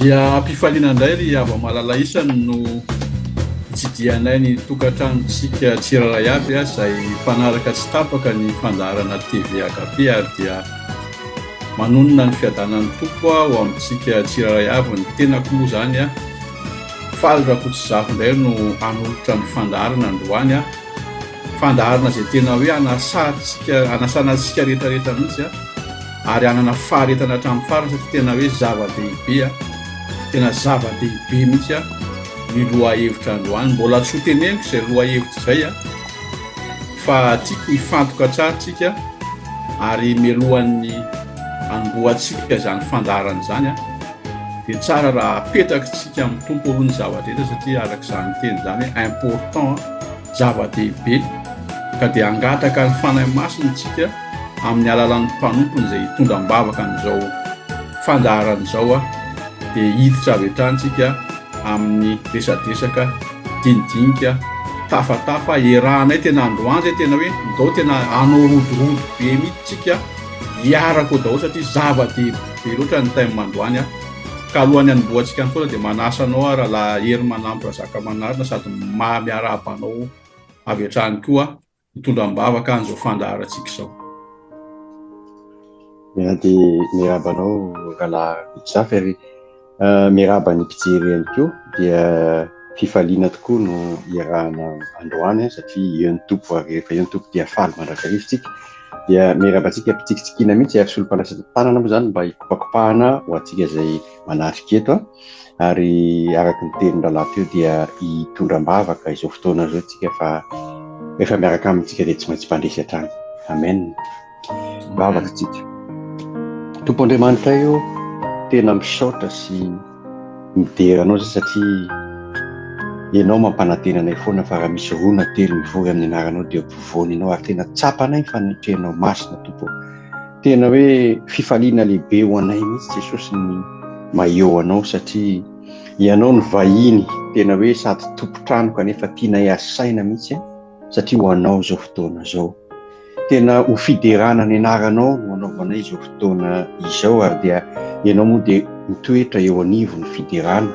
Dia am-pifaliana indray ry hava-malala isany no itsidihanay ny tokantranontsika tsirairay avy izay mpanaraka tsy tapaka ny fandaharana TV Agape ary dia manonona ny fiadanan'ny Tompo ho amintsika tsirairay avy ny tenako moa izany a Faly Rakotozafy indray no hanolotra ny fandaharana androany a. Fandaharana izay tena hoe hanasantsika, hanasana antsika rehetra rehetra mihitsy a, ary hanana faharetana hatramin'ny farany satria tena hoe zava-dehibe a, tena zava-dehibe mihitsy a ny lohahevitra androany. Mbola tsy ho teneniko izay lohahevitra izay a, fa tiako hifantoka tsara tsika ary mialohan'ny hanombohantsika izany fandaharana izany a, dia tsara raha apetrakitsika amin'ny Tompo aloha ny zava-drehetra satria araka izany teny izany hoe important, zava-dehibe, ka dia hangataka ny Fanahy Masina isika amin'ny alalan'ny mpanompony izay hitondra am-bavaka an'izao fandaharana izao dia hiditra avy hatrany isika amin'ny resadresaka, dinidinika, tafatafa, iarahanay tena androany izay tena hoe ndao tena hanao rodorodo be mihitsy isika hiaraka ao daholo satria zava-dehibe loatra ny thème androany a. Ka alohan'ny hanombohantsika ny fotoana dia manasa anao aho rahalahy Hery Manampy Razakamanarina sady maha miarahaba anao avy hatrany koa hitondra am-bavaka an'izao fandaharantsika izao. Dia miarahaba anao rahalahy Rakotojafy ary miarahaba ny mpijery ihany koa dia fifaliana tokoa no iarahana androany satria eo ny Tompo ary rehefa eo ny Tompo dia faly mandrakariva isika. Dia miarahaba antsika mpitsikitsikiana mihitsy ary solom-pandraisana tanana moa izany mba hikopakopahana ho antsika izay manatrika eto. Ary araka ny tenin'ny rahalahy teo dia hitondra am-bavaka izao fotoana izao isika fa rehefa miaraka amintsika dia tsy maintsy mpandresy hatrany. Amen. Vavaka isika. Tompo Andriamanitray ô, tena misaotra sy midera anao zay satria ianao mampanantena anay foana fa raha misy roa na telo mivory amin'ny anaranao dia ampovoany ianao ary tena tsapanay ny fanetrenao masina Tompo. Tena hoe fifaliana lehibe ho anay mihitsy Jesosy ny maheo anao satria ianao no vahiny tena hoe sady tompon-trano kanefa tianay asaina mihitsy satria ho anao izao fotoana izao. Tena ho fiderana ny anaranao no anaovanay izao fotoana izao ary dia ianao moa dia mitoetra eo anivon'ny fiderana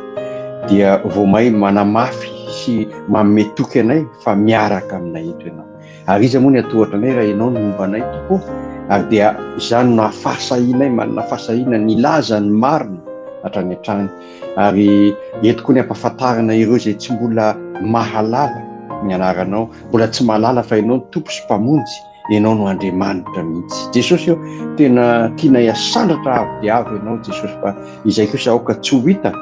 dia vao may manamafy sy manome toky anay fa miaraka aminay eto ianao. Ary iza moa ny hatohatra anay raha ianao no momba anay Tompo ô? Ary dia izany no hahafahasahianay manana fahasahiana nilaza ny marina hatrany hatrany. Ary eto koa ny hampahafantarana ireo izay tsy mbola mahalala ny anaranao Mbola tsy mahalala fa Ianao no Tompo sy Mpamonjy, Ianao no Andriamanitra mihitsy. Jesosy ô, tena tianay hasandratra avo dia avo Ianao Jesosy fa izay kosa aoka tsy ho hita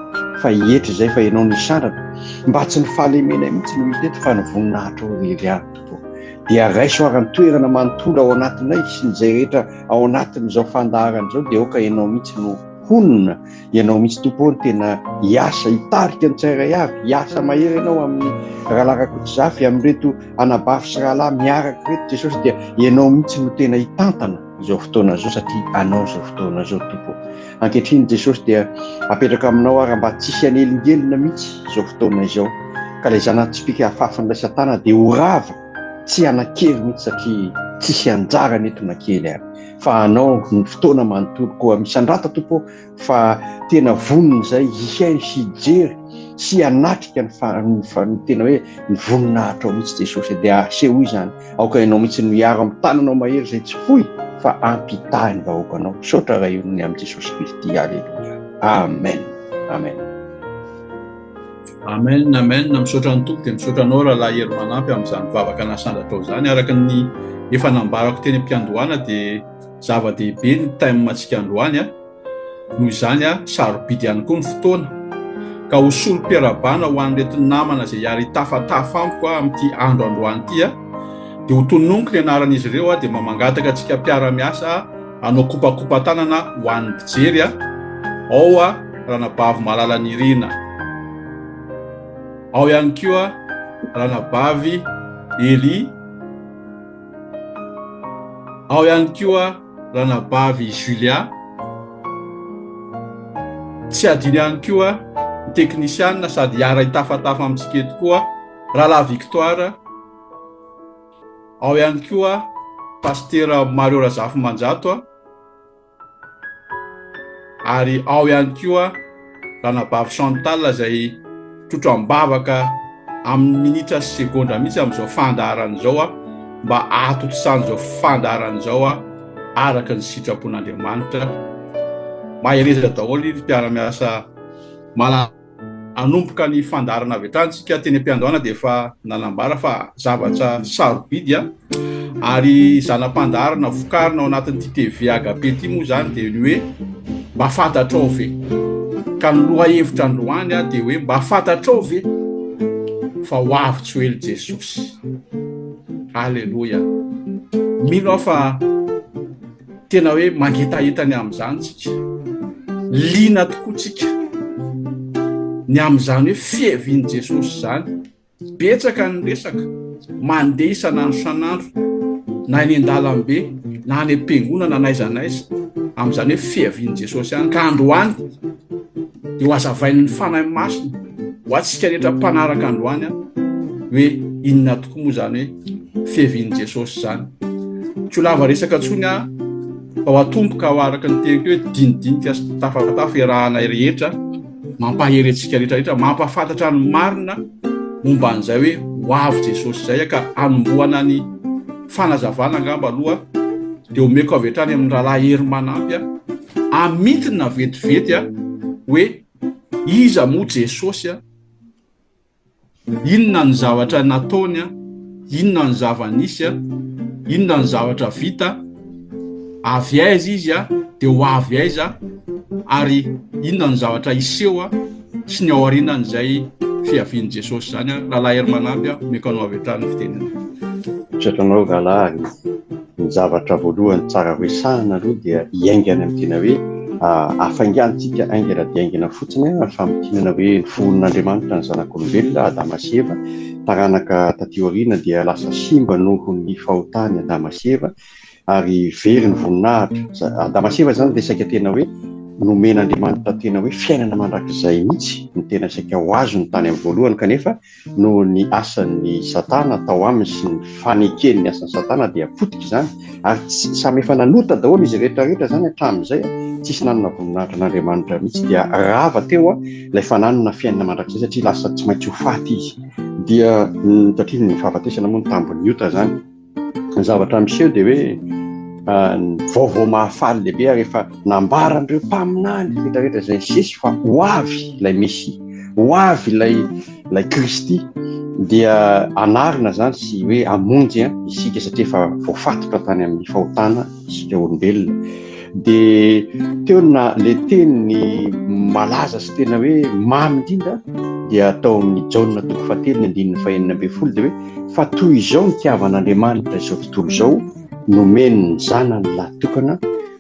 fa hietry izay fa Ianao no hisandratra. Mba tsy ny fahalemenay mihitsy no hita eto fa ny voninahitrao irery ihany Tompo ô. Dia raiso ara ny toerana manontolo ao anatinay sy ny izay rehetra ao anatin'izao fandaharana izao dia aoka Ianao mihitsy no honina Ianao mihitsy Tompo ô no tena hiasa, hitarika ny tsirairay avy, hiasa mahery Ianao amin'ny Rahalahy Rakotozafy, amin'ireto anabavy sy rahalahy miaraka ireto Jesosy dia Ianao mihitsy no tena hitantana izao fotoana izao satria Anao izao fotoana izao Tompo ô. Ankehitriny Jesosy dia apetraka aminao ary mba tsisy hanelingelina mihitsy izao fotoana izao ka ilay zana-tsipìka afafin'ilay Satana dia ho rava tsy hanan-kery mihitsy satria tsisy anjarany eto na kely ary. fa anao ny fotoana manontolo koa misandrata Tompo ô fa tena vonona izay hihaino sy hijery sy hanatrika ny fa ny fa ny tena hoe ny voninahitrao mihitsy Jesosy dia asehoy izany aoka ianao mihitsy no hiaro amin'ny tananao mahery izay tsy foy fa ampitahy ny vahoakanao misaotra Ray o noho ny amin'i Jesosy Kristy aleloia amen amen Amen amen misaotra ny Tompo dia misaotra anao rahalahy Hery Manampy amin'izany vavaka nasandratrao izany araka ny efa nambarako teny am-piandohana dia zava-dehibe ny thème antsika androany a noho izany a sarobidy ihany koa ny fotoana ka ho solom-piarabana ho an'ireto namana izay hiara hitafatafa amiko a amin'ity andro androany ity a dia ho tononiko ny anaran'izy ireo a dia mba mangataka antsika mpiara-miasa hanao kopakopa-tanana ho an'ny mpijery a ao a Ranabavy Malala Nirina. Ao ihany koa Ranabavy Elie. Ao ihany koa Ranabavy Julia. Tsy adino ihany koa ny teknisianina sady hiara-hitafatafa amintsika eto koa Rahalahy Victoire. Ao ihany koa Pasitera Mario Razafimanjato. Ary ao ihany koa Ranabavy Chantal izay trotro am-bavaka amin'ny minitra sy segondra mihitsy amin'izao fandaharana izao mba hahatontosana izao fandaharana izao araka ny sitrapon'Andriamanitra. Mahereza daholo ry mpiara-miasa malala. Hanomboka ny fandaharana avy hatrany isika. Teny am-piandohana dia efa nanambara fa zavatra sarobidy ary zana-pandaharana vokarina ao anatin'ity TV Agape ity moa izany dia ny hoe mba fantatrao ve? Ka ny lohahevitra androany dia hoe mba fantatrao ve fa ho avy tsy ho ela Jesosy. Aleloia. Mino aho fa Tena hoe mangetaheta ny amin'izany tsika. Liana tokoa tsika ny amin'izany hoe fiavian'i Jesosy izany. Betsaka ny resaka mandeha isan'andro isan'andro na eny an-dalambe na any am-piangonana na aiza na aiza amin'izany hoe fiavian'i Jesosy ihany. Ka androany dia ho hazavain'ny Fanahy Masina ho antsika rehetra mpanaraka androany hoe inona tokoa moa izany hoe fiavian'i Jesosy izany. Tsy ho lava resaka intsony aho fa ho atomboka ho araka ny teniko hoe dinidinika sy tafatafa iarahanay rehetra, mampahery antsika rehetra rehetra, mampahafantatra ny marina momba an'izay hoe ho avy Jesosy izay ka hanombohana ny fanazavana angamba aloha dia omeko avy hatrany amin'ny rahalahy Hery Manampy hamintina vetivety hoe iza moa Jesosy Inona ny zavatra nataony, inona ny zava-nisy, inona ny zavatra vita, avy aiza izy dia ho avy aiza ary inona ny zavatra hiseho sy ny ao aorianan'izay fiavian'i Jesosy izany. Rahalahy Hery Manampy, omeko anao avy hatrany ny fitenenana. Misaotra anao rahalahy. Ny zavatra voalohany tsara horesahana aloha dia hiaingana amin'ny tena hoe hafaingantsika haingana dia haingana fotsiny ny famintinana hoe noforonin'Andriamanitra ny zanak'olombelona, Adama sy Eva, taranaka taty aoriana dia lasa simba noho ny fahotany Adama sy Eva ary very ny voninahitra. Adama sy Eva izany dia saika tena hoe nomen'Andriamanitra tena hoe fiainana mandrakizay mihitsy no tena saika ho azony tany amin'ny voalohany kanefa Noho ny asan'ny Satana tao aminy sy ny fanekeny ny asan'i Satana dia potika izany ary tsy samy efa nanota daholo izy rehetra rehetra izany hatramin'izay tsisy nanana voninahitra an'Andriamanitra mihitsy dia rava teo ilay fananana fiainana mandrakizay satria lasa tsy maintsy ho faty izy dia satria ny fahafatesana moa ny tambin'ny ota izany. Ny zavatra miseho dia hoe ny vaovao mahafaly lehibe ary efa nambaran'ireo mpaminany rehetra rehetra izay nisesy fa ho avy ilay Mesia, ho avy ilay ilay Kristy dia anarina izany sy hoe hamonjy isika satria efa voafatotra tany amin'ny fahotana isika olombelona. Dia teo na le teny malaza sy tena hoe mamy indrindra dia tao amin'ny Jaona toko fahatelo ny andininy fahenina ambin'ny folo dia hoe Fa toy izao nitiavan'Andriamanitra izao tontolo izao, nomeny ny Zanany lahy tokana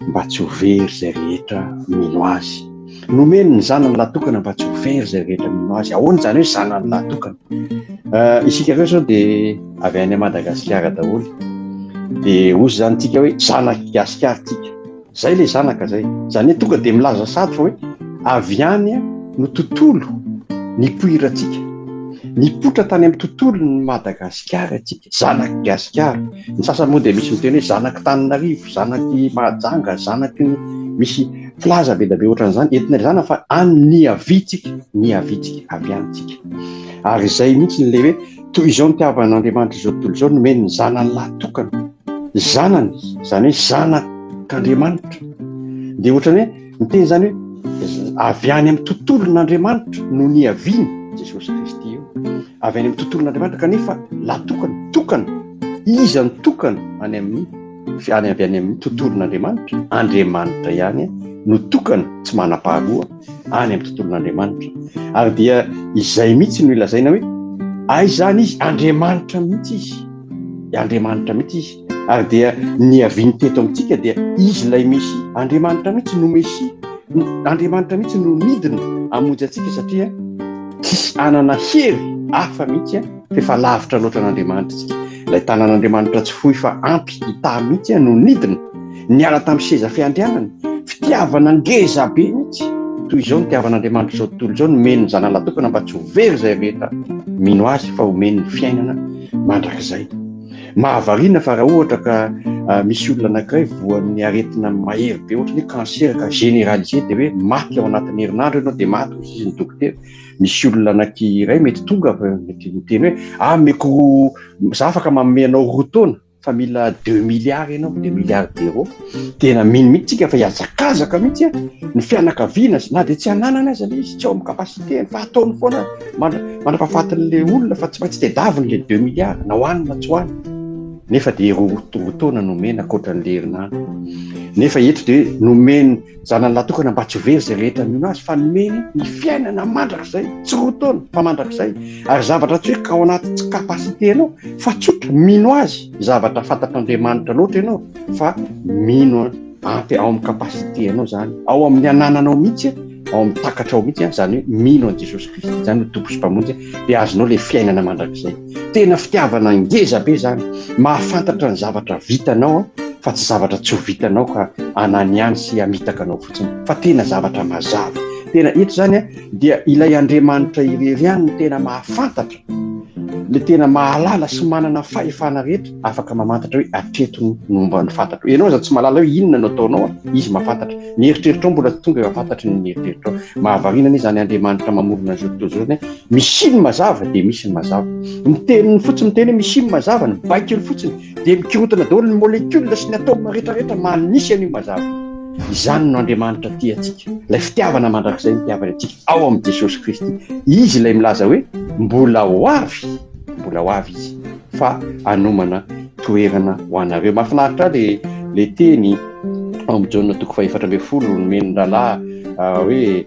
mba tsy ho very izay rehetra mino Azy. Nomeny ny Zanany lahy tokana mba tsy ho very izay rehetra mino Azy. Ahoana izany hoe Zanany lahy tokana? Isika ireo izao dia avy any Madagasikara daholo. Dia hoy izany tsika hoe zanak'i Gasikara tsika. Zay le zanaka zay. Zany hoe tonga dia milaza sady fa hoe avy any no tontolo nipoirantsika. Nipoitra tany amin'ny tontolon'i Madagasikara isika, zanak'i Gasikara. Ny sasany moa dia misy miteny hoe zanak'i Tananarivo, zanak'i Mahajanga, zanaky ny misy filaza be dia be ohatran'izany entina ilazana fa any niaviantsika, niaviantsika, avy any tsika. Ary izay mihitsy ilay hoe Toy izao nitiavan'Andriamanitra izao tontolo izao, nomeny ny Zanany lahy tokana. Zanany, izany hoe Zanak'Andriamanitra. Dia ohatran'ny hoe miteny izany hoe avy any amin'ny tontolon'Andriamanitra no niaviany Jesosy Kristy io. Avy any amin'ny tontolon'Andriamanitra kanefa lahy tokana, tokana. Iza no tokana any amin'ny any avy any amin'ny tontolon'Andriamanitra? Andriamanitra ihany no tokana, tsy manam-paharoa. any amin'ny tontolon'Andriamanitra. Ary dia izay mihitsy no ilazaina hoe aiza izany izy? Andriamanitra mihitsy izy. Andriamanitra mihitsy izy. Ary dia niaviany teto amintsika dia izy ilay Mesia. Andriamanitra mihitsy no Mesia. Andriamanitra mihitsy no nidina hamonjy antsika satria tsisy hanana hery hafa mihitsy fa efa lavitra loatra an'Andriamanitra isika. Ilay tanan'Andriamanitra tsy fohy fa ampy hitaha mihitsy no nidina, niala tamin'ny seza fiandrianany. Fitiavana ngeza be mihitsy. Toy izao nitiavan'Andriamanitra izao tontolo izao, nomeny ny Zanany latokana mba tsy ho very izay rehetra mino Azy fa homeny ny fiainana mandrakizay. Mahavariana fa raha ohatra ka misy olona anankiray voan'ny aretina mahery be ohatra ny hoe cancer ka généralisé dia hoe maty ao anatin'ny herinandro ianao dia maty hoy izy ny dokotera. Misy olona anankiray mety tonga mety miteny hoe ah meko za afaka manome anao roa taona fa mila deux milliards ianao, deux milliards d'euros. Tena mino mihitsy tsika fa hihazakazaka mihitsy a ny fianakaviana na dia tsy ananana aza ilay izy, tsy ao amin'ny capacité-ny fa ataony foana mandra-pahafatin'ilay olona fa tsy maintsy tedaviny ilay deux milliards na ho any na tsy ho any. Nefa dia roa taona nomena ankoatran'ilay herinandro. Nefa eto dia nomeny zanany lahy tokana mba tsy ho very izay rehetra mino azy fa nomeny ny fiainana mandrakizay, tsy roa taona fa mandrakizay. Ary zavatra tsy hoe ao anaty tsy capacité-nao fa tsotra mino azy, zavatra fantatr'Andriamanitra loatra ianao fa mino ampy ao amin'ny capacité anao zany, ao amin'ny anananao mihitsy, ao amin'ny takatrao mihitsy, zany hoe mino an'i Jesosy Kristy zany ho Tompo sy Mpamonjy, dia azonao ilay fiainana mandrakizay. Tena fitiavana ngeza be zany, mahafantatra ny zavatra vitanao fa tsy zavatra tsy ho vitanao ka ananiany sy hamitaka anao fotsiny, fa tena zavatra mazava. Tena eto zany dia ilay Andriamanitra irery ihany no tena mahafantatra, ilay tena mahalala sy manana fahefana rehetra, afaka mamantatra hoe hatreto no momba ny fantatro. Ianao aza tsy mahalala hoe inona no ataonao, izy mahafantatra. Ny eritreritrao mbola tsy tonga efa fantatry ny eritreritrao. Mahavariana anie izany Andriamanitra mamorona an'izao tontolo izao izany hoe misy ny mazava dia misy ny mazava. Ny teniny fotsiny miteny hoe misy ny mazava, ny baikony fotsiny dia mikorontana daholo ny molécule sy ny atome rehetrarehetra manisy an'io mazava io. Izany no Andriamanitra tia antsika. Ilay fitiavana mandrakizay nitiavany antsika ao amin'i Jesosy Kristy. Izy ilay milaza hoe mbola ho avy, mbola ho avy Izy fa hanomana toerana ho anareo. Mahafinaritra ahy le le teny ao amin'ny Jaona toko fahefatra ambin'ny folo nomen'ny rahalahy hoe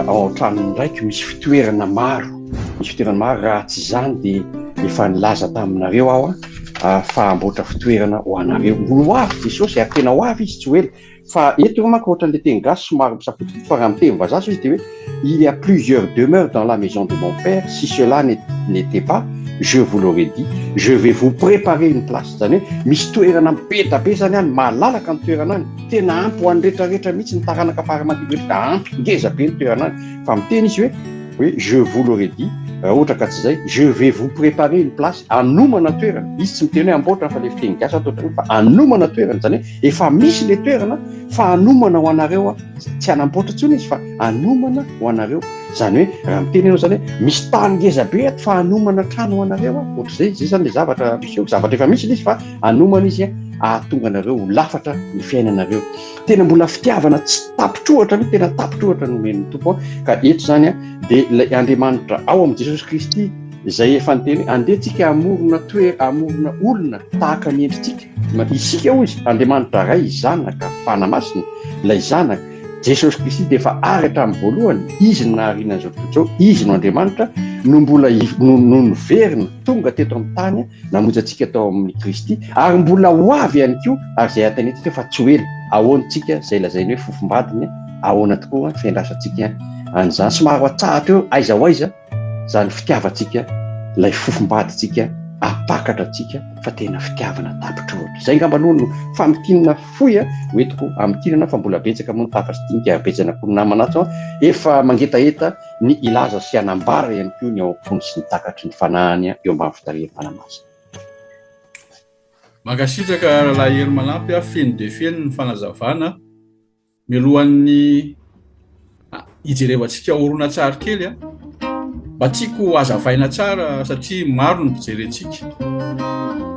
ao an-tranon'ny raiko misy fitoerana maro, misy fitoerana maro raha tsy izany dia efa nilaza taminareo aho fa hamboatra fitoerana ho anareo. Mbola ho avy Jesosy ary tena ho avy izy tsy ho ela. Fa eto io manko ohatran'ilay teny gasy somary misafotofoto fa raha miteny vazaha zao izy dia hoe il y a plusieurs demeures dans la maison de mon père si cela n'était pas je vous l'aurais dit je vais vous préparer une place zany hoe misy toerana be da be zany any malalaka ny toerana any tena ampy ho an'ny rehetrarehetra mihitsy ny taranaka fara aman-dimby rehetra ampy ngeza be ny toerana any fa miteny izy hoe hoe je vous l'aurais dit raha ohatra ka tsy zay je vais vous préparer une place anomana toerana izy tsy miteny hoe amboatra fa le fiteny gasy ato ohatran'ny fa anomana toerana zany hoe Efa misy le toerana fa hanomana ho anareo aho, tsy hanamboatra intsony izy fa hanomana ho anareo. Izany hoe raha miteny ianao izany hoe misy tany ngeza be ato fa hanomana trano ho anareo aho, ohatr'izay, izay izany le zavatra miseho, zavatra efa misy le izy fa hanomana izy hahatonga anareo ho lafatra ny fiainanareo. Tena mbola fitiavana tsy tapitr'ohatra mihitsy, tena tapitr'ohatra no omen'ny Tompo an, ka eto izany an dia ilay Andriamanitra ao amin'i Jesosy Kristy izay efa niteny hoe andeha tsika hamorona toer- hamorona olona tahaka ny endritsika, Isika hoy izy, Andriamanitra Ray, Zanaka, Fanahy Masina, ilay Zanaka, Jesosy Kristy dia efa ary hatramin'ny voalohany, Izy no nahariana an'izao tontolo izao, Izy no Andriamanitra, no mbola no no niverina tonga teto amin'ny tany namonjy antsika tao amin'i Kristy, ary mbola ho avy ihany koa, ary izay antenaintsika fa tsy ho ela, ahoana tsika izay lazainy hoe fofombadiny, ahoana tokoa ny fiandrasantsika an'izany, somary ho atsahatra eo aiza ho aiza. Izany fitiavantsika ilay fofombadintsika hampakatra antsika fa tena fitiavana tapitra ohatra. Izay angamba aloha no famintinana fohy ho entiko hamintinana fa mbola betsaka moa ny tafa sy dinika ary betsana koa ny namana ato efa mangetaheta ny hilaza sy hanambara ihany koa ny ao am-pony sy ny takatry ny fanahiny eo ambany fitarihan'ny Fanahy Masina. Mankasitraka Rahalahy Hery Manampy a, feno dia feno ny fanazavana. Mialohan'ny hijerevantsika horonantsary kely a, mba tiako hazavaina tsara satria maro ny mpijery antsika.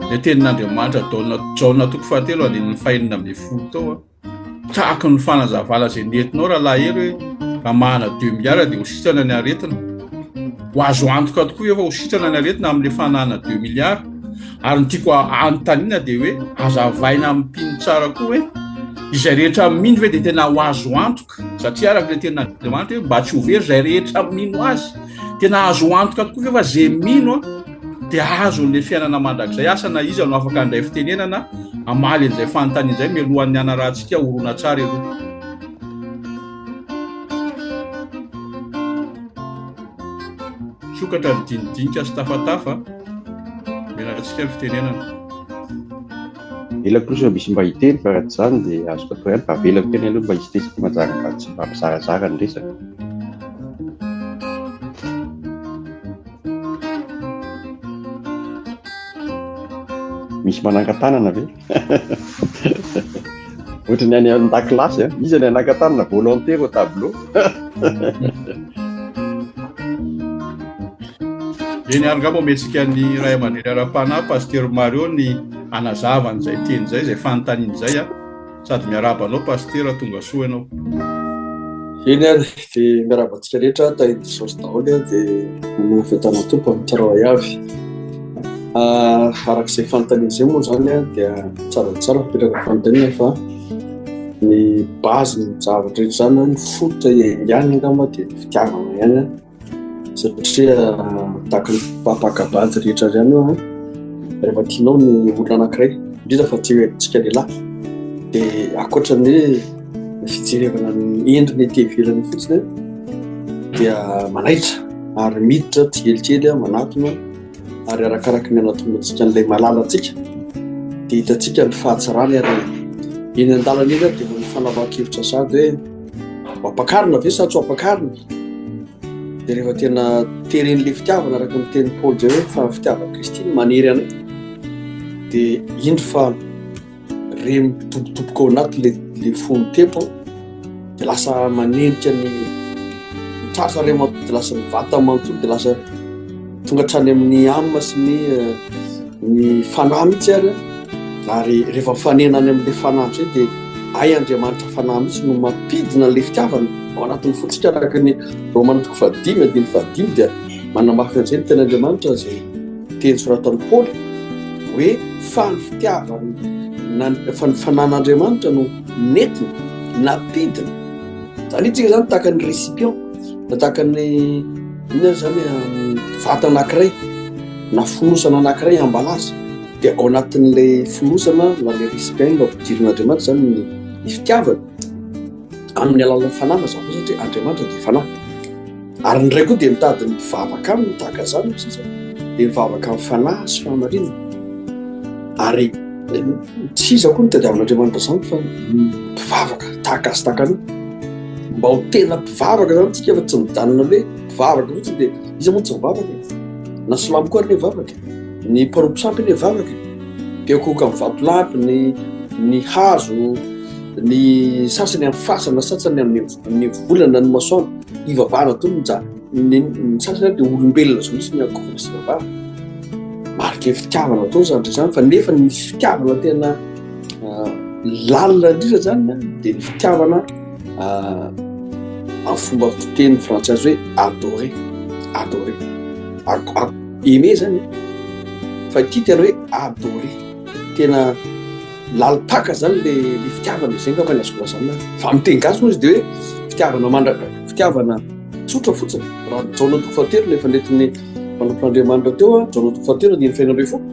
Ilay tenin'Andriamanitra Jaona Jaona toko fahatelo andininy fahenina ambin'ny folo tao a. Tahaka ny fanazavana izay nentinao rahalahy Hery hoe raha manana deux milliards dia ho sitrana ny aretina. Ho azo antoka tokoa ve fa ho sitrana ny aretina amin'ilay fananana deux milliards? Ary ny tiako anontaniana dia hoe azavaina amin'ny mpino tsara koa hoe izay rehetra mino ve dia tena ho azo antoka satria araka ilay tenin'Andriamanitra hoe mba tsy ho very izay rehetra mino azy. Tena azo antoka tokoa ve fa izay mino dia azo an'ilay fiainana mandrakizay? Asa na iza no afaka handray fitenenana hamaly an'izay fanontaniana izay mialohan'ny hanarahantsika horonantsary aloha. Misokatra ny dinidinika sy tafatafa. Omena antsika ny fitenenana. Avelako aloha sao misy mba hiteny fa raha tsy izany dia azoko atao ihany fa avelako ihany aloha mba hisy teny manjary mba tsy mba mizarazara ny resaka. Misy manangan-tanana ve? Ohatry ny any an-dakilasy an, iza ny hanangan-tanana volontaire au tableau. Eny ary angamba omentsika ny ray aman-dreny ara-panahy Pasteur Mario ny hanazava an'izay teny izay, izay fanontaniana izay a. Sady miarahaba anao Pasitera, tonga soa ianao. Eny ary dia miarahaba antsika rehetra, tahin'i Jesosy daholo dia manana fiadanana Tompo amin'ny tsirairay avy. Araka izay fanontaniana izay moa izany dia tsara dia tsara mipetraka fanontaniana fa ny base ny zavatra rehetra izany, ny fototra iaingana angamba dia ny fitiavana ihany. Satria tahaka ny mpampaka-bady rehetra ihany io an, rehefa tianao ny olona anankiray, indrindra fa antsika lehilahy, dia ankoatra ny hoe fijerevana ny endriny ety ivelany fotsiny dia manaitra ary miditra tsikelikely manatona ary arakaraky ny anatonantsika an'ilay malalantsika dia hitantsika ny fahatsarany ary eny an-dalana eny dia efa mifanapahan-kevitra sady hoe Ho ampakarina ve sa tsy ho ampakarina? Dia rehefa tena teren'ilay fitiavana araka ny tenin'i Paoly izay hoe fa ny fitiavan'i Kristy no manery anay dia indro fa re midobodoboka ao anaty le le fo mitempo dia lasa manenika ny tratra re manontolo dia lasa ny vatana manontolo dia lasa tonga hatrany amin'ny âme sy ny ny fanahy mihitsy ary ary rehefa mifanena any amin'ilay fanahy amin'izay dia hay Andriamanitra fanahy mihitsy no mampidina an'ilay fitiavana ao anatin'ny fontsika araka ny Romana toko fahadimy andininy fahadimy dia manamafy an'izay ny tenin'Andriamanitra izay teny soratan'i Paoly hoe fa ny fitiavana fa ny fanan'Andriamanitra no nentina nampidina izany hoe tsika izany tahaka ny récipient na tahaka ny inona izany vata anankiray na fonosana anankiray ambalaza dia ao anatin'ilay fonosana na ilay récipient no ampidirin'Andriamanitra izany ny ny fitiavana amin'ny alalan'ny fanahy mazava ho azy satria Andriamanitra dia fanahy ary ny ray koa dia mitady ny mpivavaka aminy tahaka izany no sisa dia mivavaka amin'ny fanahy sy fahamarinana ary tsy iza koa no tadiavin'Andriamanitra izany fa mpivavaka tahaka azy tahaka an'io mba ho tena mpivavaka izany tsika fa tsy mijanona hoe mpivavaka fotsiny dia iza moa tsy mivavaka Na silamo koa anie vavaka e. Ny mpanompo sampy anie vavaka e. Mpiankohoka amin'ny vatolampy, ny ny hazo, ny sasany amin'ny fasana, sasany amin'ny amin'ny volana, ny masoandro. Ivavahana daholo ny ja. Ny ny sasany ary dia olombelona zao mihitsy ny ankohofana sy ivavahana. Mariky ny fitiavana daholo izany rehetra izany fa nefa ny fitiavana tena lalina indrindra zany dia ny fitiavana amin'ny fomba fiteny frantsay azy hoe adorer, adorer, aimer zany fa ity tena hoe adorer, tena lalim-paka zany le le fitiavana, izay angamba ny azoko lazaina fa amin'ny teny gasy moa izy dia hoe fitiavana mandraka, fitiavana tsotra fotsiny, raha Jaona toko fahatelo no efa nentin'ny mpanompon'Andriamanitra teo a, Jaona toko fahatelo andininy fahenina ambin'ny folo,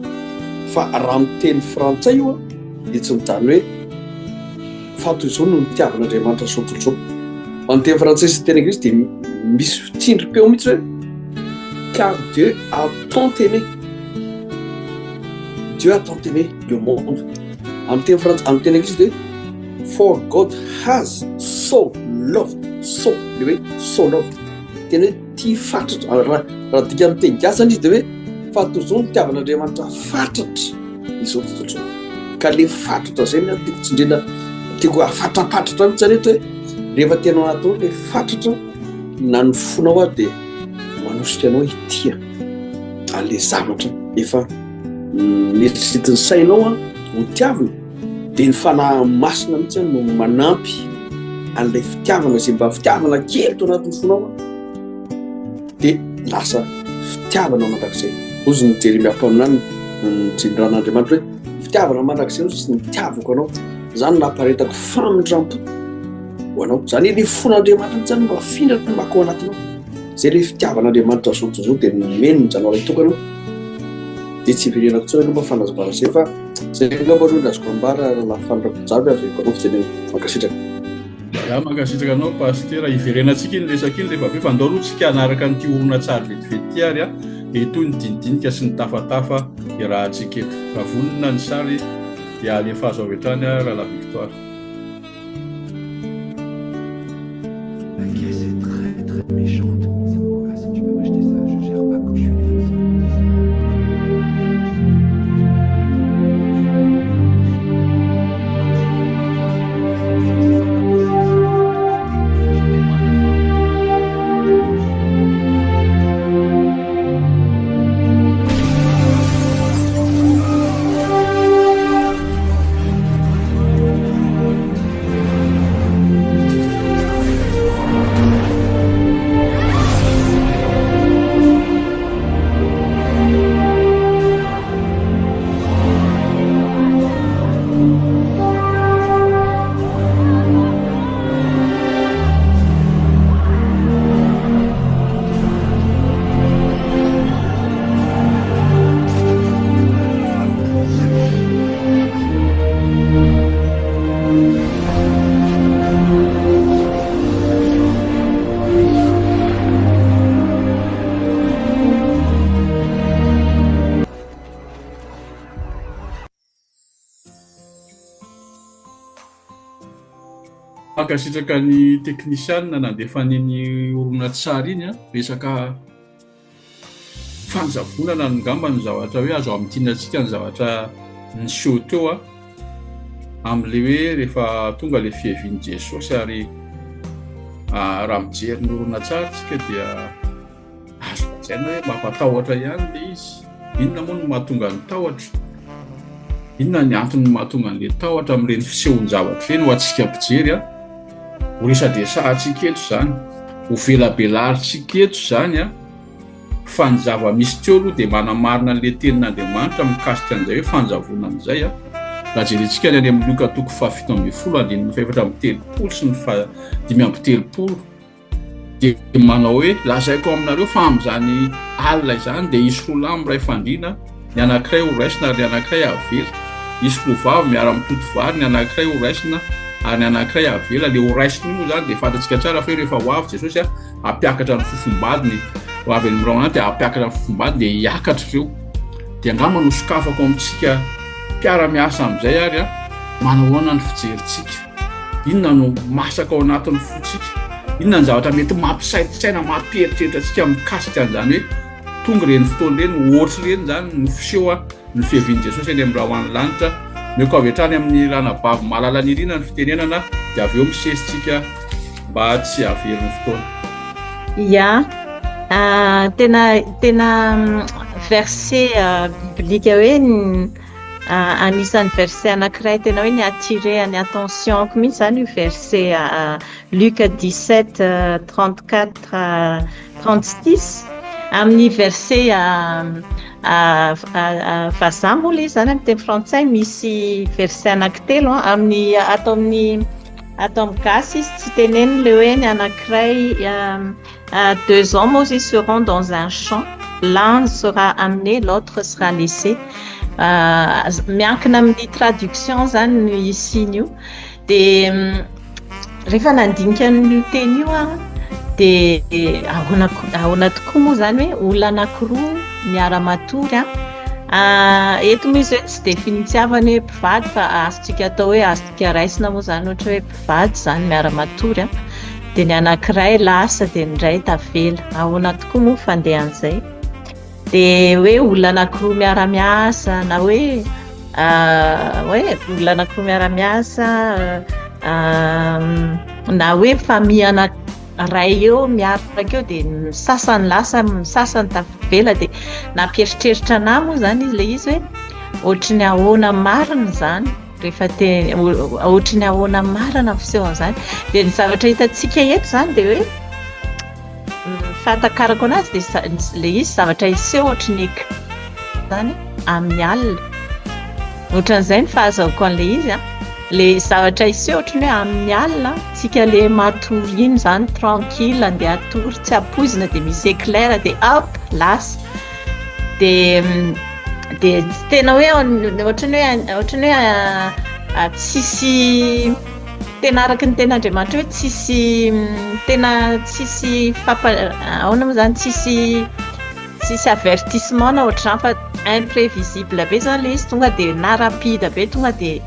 fa raha amin'ny teny frantsay io a dia tsy mijanona hoe Fa toy izao no nitiavan'Andriamanitra izao tontolo izao. Ho an'ny teny frantsay sy teny anglisy dia misy tsindrim-peo mihitsy hoe car Dieu a tant aimé. Dieu a tant aimé le monde. Amin'ny teny frantsay, amin'ny teny anglisy dia for God has so loved, so, le hoe so loved. Tena hoe tia fatratra. Raha raha adika amin'ny teny gasy zany izy dia hoe fa toy izao no nitiavan'Andriamanitra fatratra izao tontolo izao. Ka le fatratra zay ny tiako tsindrina, tiako afatrapatratra mihitsy zany eto hoe rehefa tena ao anatinao le fatratra na ny fonao ary dia manosika anao hitia an'le zavatra efa neritreretin'ny sainao an ho tiavina dia ny fanahy masina mihitsy no manampy an'ilay fitiavana izay mba fitiavana kely tao anatin'ny fonao an dia lasa fitiavana mandrakizay. Hozy ny Jeremia mpaminany nijindran'Andriamanitra hoe fitiavana mandrakizay hozy izy nitiavako anao. Izany namparetako famindrampo ho anao. Izany hoe le fon'Andriamanitra mihitsy zany no afindra maka ao anatinao. Izay le fitiavan'Andriamanitra zao tontolo izao dia nomeny ny zanao lahitokana. Dia tsy hiverenako intsony angamba fanazavana izay fa izay angamba aloha ny azoko ambara rahalahy Faly Rakojavy averiko anao fitenenana. Mankasitraka. Ya, mankasitraka anao Pasitera. Hiverenantsika iny resaka iny rehefa avy eo fa andao aloha tsika hanaraka an'ity horonantsary vetivety ity ary a. dia hitohy ny dinidinika sy ny tafatafa iarahantsika eto. Raha vonona ny sary dia alefaso avy hatrany Rahalahy Victoire. La caisse est très très méchante. Si tu peux m'acheter ça, je gère pas quand je suis Mankasitraka ny teknisianina nandefa an'iny horonantsary iny a, resaka fanjavonana angamba ny zavatra hoe azo amintinantsika ny zavatra niseho teo a, amin'ilay hoe rehefa tonga ilay fiavian'i Jesosy ary raha mijery ny horonantsary tsika dia Azo lazaina hoe mampatahotra ihany ilay izy. Inona moa no mahatonga ny tahotra? Inona ny antony mahatonga an'ilay tahotra amin'ireny fisehon-javatra ireny ho antsika mpijery? A? Ho resadresahantsika eto izany, ho velabelarintsika eto izany a. Fa ny zava-misy teo aloha dia manamarina an'ilay tenin'Andriamanitra mikasika an'izay hoe fanjavonana izay a. Raha jerentsika ny any amin'ny Lioka toko fahafito ambin'ny folo andininy fahefatra amby telopolo sy ny fahadimy amby telopolo dia manao hoe, Lazaiko aminareo fa amin'izany alina izany dia hisy roa lahy miray fandriana, ny anankiray horaisina ary ny anankiray havela. Hisy roa vavy miara-mitoto vary, ny anankiray horaisina ary ny anankiray havela. Ilay horaisina io moa izany dia fantatsika tsara fa hoe rehefa ho avy Jesosy hampiakatra ny fofombadiny, ho avy any amin'ny rahona dia hampiakatra ny fofombadiny dia hiakatra ireo. Dia angamba nosokafako amintsika mpiara-miasa amin'izay ary manao ahoana ny fijerintsika. Inona no masaka ao anatin'ny fontsika? Inona ny zavatra mety mampisaintsaina, mampieritreritra antsika mikasika an'izany hoe tonga ireny fotoana ireny, ohatr'ireny izany no fiseho ny fiavian'i Jesosy eny amin'ny rahona lanitra. Omeko avy hatrany amin'ny ranabavy malala Nirina ny fitenenana dia avy eo misesy tsika mba tsy hahavery ny fotoana. Ya, tena tena verset biblique hoe Anisan'ny verset anankiray tena hoe ni-attirer ny attention-ko mihitsy izany io verset Luc 17 34 36 amin'ny verset vazaha moa ilay izy izany amin'ny teny frantsay misy verset anankitelo amin'ny ato amin'ny ato amin'ny gasy izy tsy teneniny ilay hoe ny anankiray Deux hommes aussi seront dans un champ, l'un sera amené, l'autre sera laissé. Miankina amin'ny traduction zany no hisian'io. Dia rehefa nandinika an'io teny io aho dia ahoana ahoana tokoa moa zany hoe olona anankiroa miara-matory an. Eto moa izy hoe tsy dia finitiavana hoe mpivady fa azontsika atao hoe azontsika raisina moa zany ohatra hoe mpivady izany miara-matory an, dia ny anankiray lasa dia ny iray tavela. Ahoana tokoa moa ny fandehan'izay? Dia hoe olona anankiroa miara-miasa na hoe hoe olona anankiroa miara-miasa na hoe famille anankiray eo miaraka eo dia ny sasany lasa ny sasany tavela dia nampieritreritra anà moa izany ilay izy hoe ohatry ny ahoana marina izany. Rehefa te ohatry ny ahoana marina ny fisehon'izany. Dia ny zavatra hitantsika eto izany dia hoe ny fahatakarako anazy dia ilay izy zavatra hiseho ohatry ny izany amin'ny alina. Ohatran'izay ny fahazahoako an'ilay izy an. Ilay zavatra hiseho ohatry ny hoe amin'ny alina, tsika le matory iny izany tranquille andeha hatory tsy ampoizina dia misy éclair dia hop lasa. Dia dia tsy tena hoe ohatran'ny hoe ohatran'ny hoe tsisy tena araka ny tenin'Andriamanitra hoe tsisy tena tsisy fampa ahoana moa izany tsisy tsisy avertissement na ohatr'izany fa imprévisible be zany le izy, tonga dia na rapide be tonga dia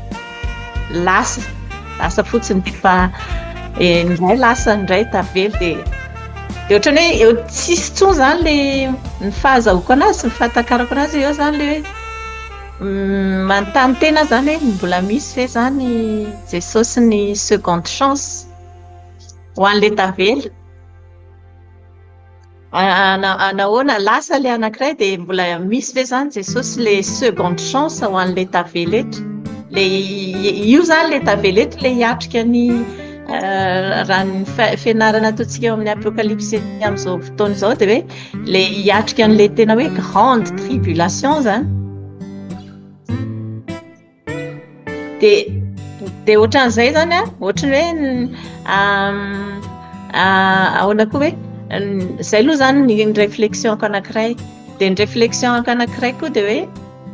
lasa, lasa fotsiny dia efa ny iray lasa ny iray tavela dia dia ohatran'ny hoe eo tsisy intsony zany le ny fahazahoako anazy sy ny fahatakarako anazy eo zany le hoe manontany tena zany hoe mbola misy ve zany Jesosy ny seconde chance ho an'le tavela? Nahoana lasa ilay anankiray dia mbola misy ve zany Jesosy le seconde chance ho an'ilay tavela eto? Le io zany le tavela eto le hiatrika ny raha ny fianarana ataontsika eo amin'ny apokalypsy amin'izao fotoana izao dia hoe le hiatrika an'ilay tena hoe grande tribulation zany. Dia dia ohatran'izay zany an, ohatran'ny hoe ahoana koa hoe izay aloha zany ny réflexion-ko anankiray. Dia ny réflexion-ko anankiray koa dia hoe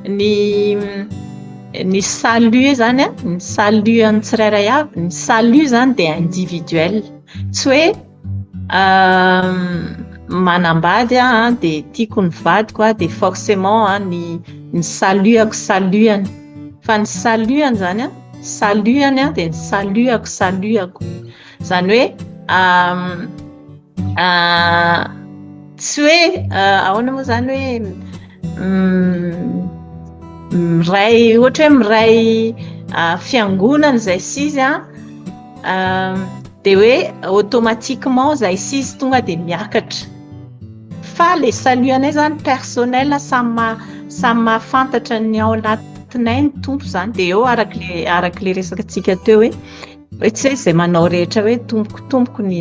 ny ny salut zany an, ny salut an'ny tsirairay avy, ny salut zany dia individuel. Tsy hoe Manambady aho an, dia tiako ny vadiko an, dia forcément an ny ny salut-ako salut-any. Fa ny salut-any izany an, salut-any an dia ny salut-ako salut-ako. Izany hoe tsy hoe ahoana moa izany hoe miray ohatra hoe miray fiangonana izay sy izy an, Dia hoe automatiquement izay sy izy tonga dia miakatra. Fa le salut anay zany personnel samy samy mahafantatra ny ao anatinay ny Tompo zany. Dia eo araka le araka le resakantsika teo hoe hoe tsy hoe izay manao rehetra hoe tompoko tompoko ny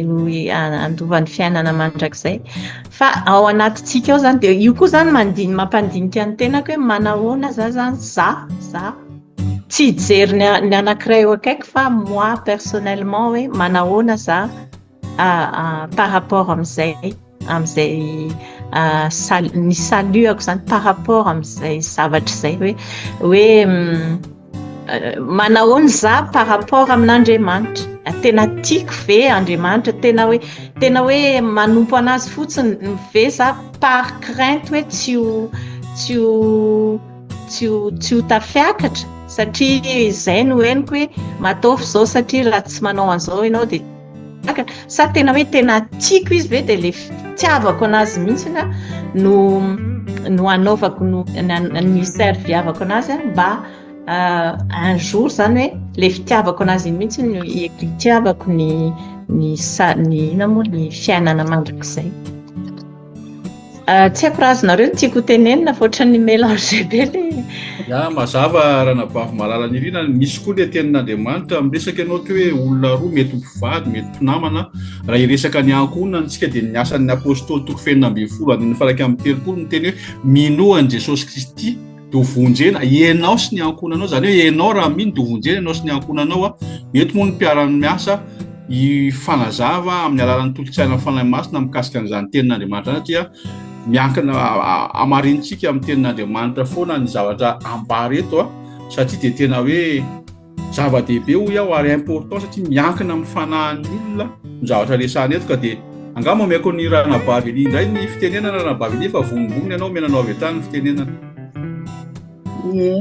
handova ny fiainana mandrakizay. Fa ao anatintsika ao zany dia io koa zany mandiny mampandinika ny tenako hoe manahoana za zany za za. Tsy hijery ny ny anankiray eo akaiky fa moi personnellement hoe manahoana za par rapport amin'izay amin'izay sal- ny salut-ako zany par rapport amin'izay zavatra izay hoe hoe manahoana za par rapport amin'Andriamanitra, tena tiako ve Andriamanitra, tena hoe tena hoe manompo an'azy fotsiny ve za par crainte hoe tsy ho tsy ho tsy ho tsy ho tafiakatra satria izay no henoko hoe mataovy izao satria raha tsy manao an'izao ianao dia takatra sa tena hoe tena tiako izy ve dia le fitiavako anazy mihitsy no no anaovako no ny serviavako anazy mba un jour zany hoe le fitiavako anazy iny mihitsy no itiavako ny ny sa ny inona moa ny fiainana mandrakizay. Tsy haiko raha azonareo ny tiako ho tenenina fa ohatran'ny mélange be le. Ya, mazava Ranabavy Malala Nirina, misy koa le tenin'Andriamanitra miresaka ianao teo hoe olona roa mety ho mpivady, mety mpinamana, raha hiresaka ny ankohonana isika dia ny asan'ny apostoly toko fahenina ambin'ny folo andininy faha 31 miteny hoe minoa an'i Jesosy Kristy dia ho vonjena ianao sy ny ankohonanao, izany hoe ianao raha mino dia ho vonjena ianao sy ny ankohonanao a. Mety moa ny mpiara-miasa hifanazava amin'ny alalan'ny tolo-tsaina Fanahy Masina mikasika an'izany tenin'Andriamanitra izany satria miankina hamarinintsika amin'ny tenin'Andriamanitra foana ny zavatra ambara eto a, satria dia tena hoe Zava-dehibe hoy aho ary important satria miankina amin'ny fanahin'ny olona ny zavatra resahana eto ka dia angamba omeko an'i Ranabavy Elia indray ny fitenenana Ranabavy Elia fa vonombonona ianao omena anao avy hatrany ny fitenenana. Ie,